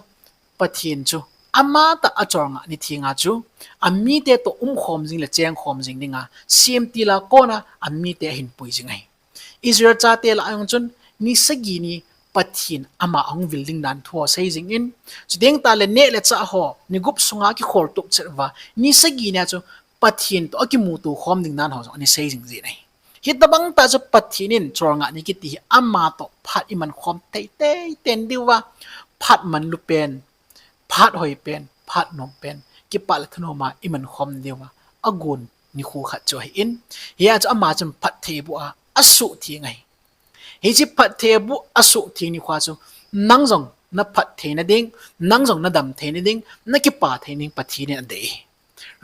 Pathen chu amatah acholngah ni thenga chu amite toh umkhom jing le chengkhom jing dinga semtil a kona amite ahinpui jing ahi. Israel chate lah a jong chun ni sagi ni Pathen ama ahung vil ding dan thu ho sei jing in, chuteng tahle neh le chah ho ni gup sunga kikhol tup chet uva ni sagi nia chu Pathen toh akimuto khom ding dan ho jong ana sei jing jin ahi. Hitobang tah chu Pathen in cholngah ni kiti hi ama toh phat iman khom teitei ten diuva, phat manlu pen, phat hoi pen, phat nom pen, kipa le thanom a iman khom diuva agon nikho khat chu ahin, hia chu ama chun phattheibuh a asuhtheng ahi. Hiche phattheibuh asuhtheng nikhoa chu nang jong naphat theina ding, nang jong nadam theina ding, nakipa theina ding Pathen in adei ahi.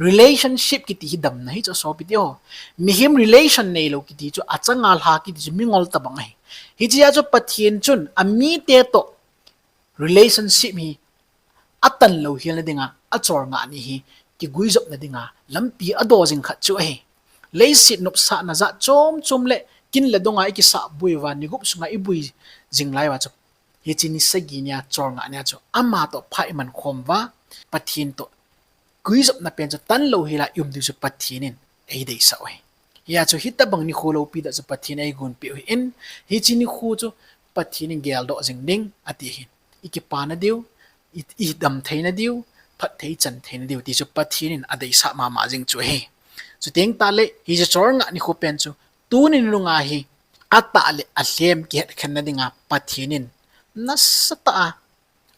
Relationship kiti hi damna hi chu sopite ho. Mihem relation neilou kiti chu achanga lha kiti chu mingol tobang ahi. Hichea chu Pathen chun amite toh relationship hi atanlou helna dinga acholngah ni hi kiguijopna dinga lampi ado jing khat chu ahi. Leiset nopsahna jat chom chom le kin le donga ikisahboi uva ni gup sunga iboi jing lai uva chu hiche ni sagi nia cholngah nia chu ama toh phat iman khom uva, Pathen toh guijopna pen chu tanlou hela ium diu chu Pathen in eideisah u ahi. Hia chu hitobang nikho loupi tah chu Pathen eigonpeh u ahin, hiche nikho chu Pathen in geldoh jing ding ati ahin, ikipana diu, i, idam theina diu, phatthei chan theina diu ti chu Pathen in adeisah mama jing chu ahi. Chuteng tahle hiche cholngah nikho pen chu tuni nunga hi atah le alhem kihetkhenna dinga Pathen in nasatah a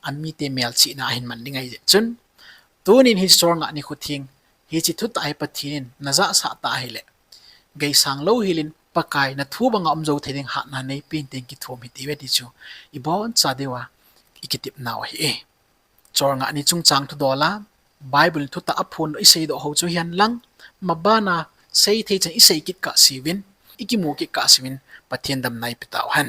amite melchihna ahin man ding ahi jeh chun, tunin hiche cholngah nikho theng, hiche thutah hi Pathen in najahsah tah ahile, geisang louhelin Pakai nathu banga umjou thei ding hatna neipen tin kithum hite uve ti chu iboncha diuva ikitepnau ahi e. Cholngah ni chungchang thudol a Bible in thutah aphondoh iseidoh ho chu hihen lang, mabana seithei chan isei kit kahseuvin, ikimu kit kahseuvin Pathen damna eipeh tauhen.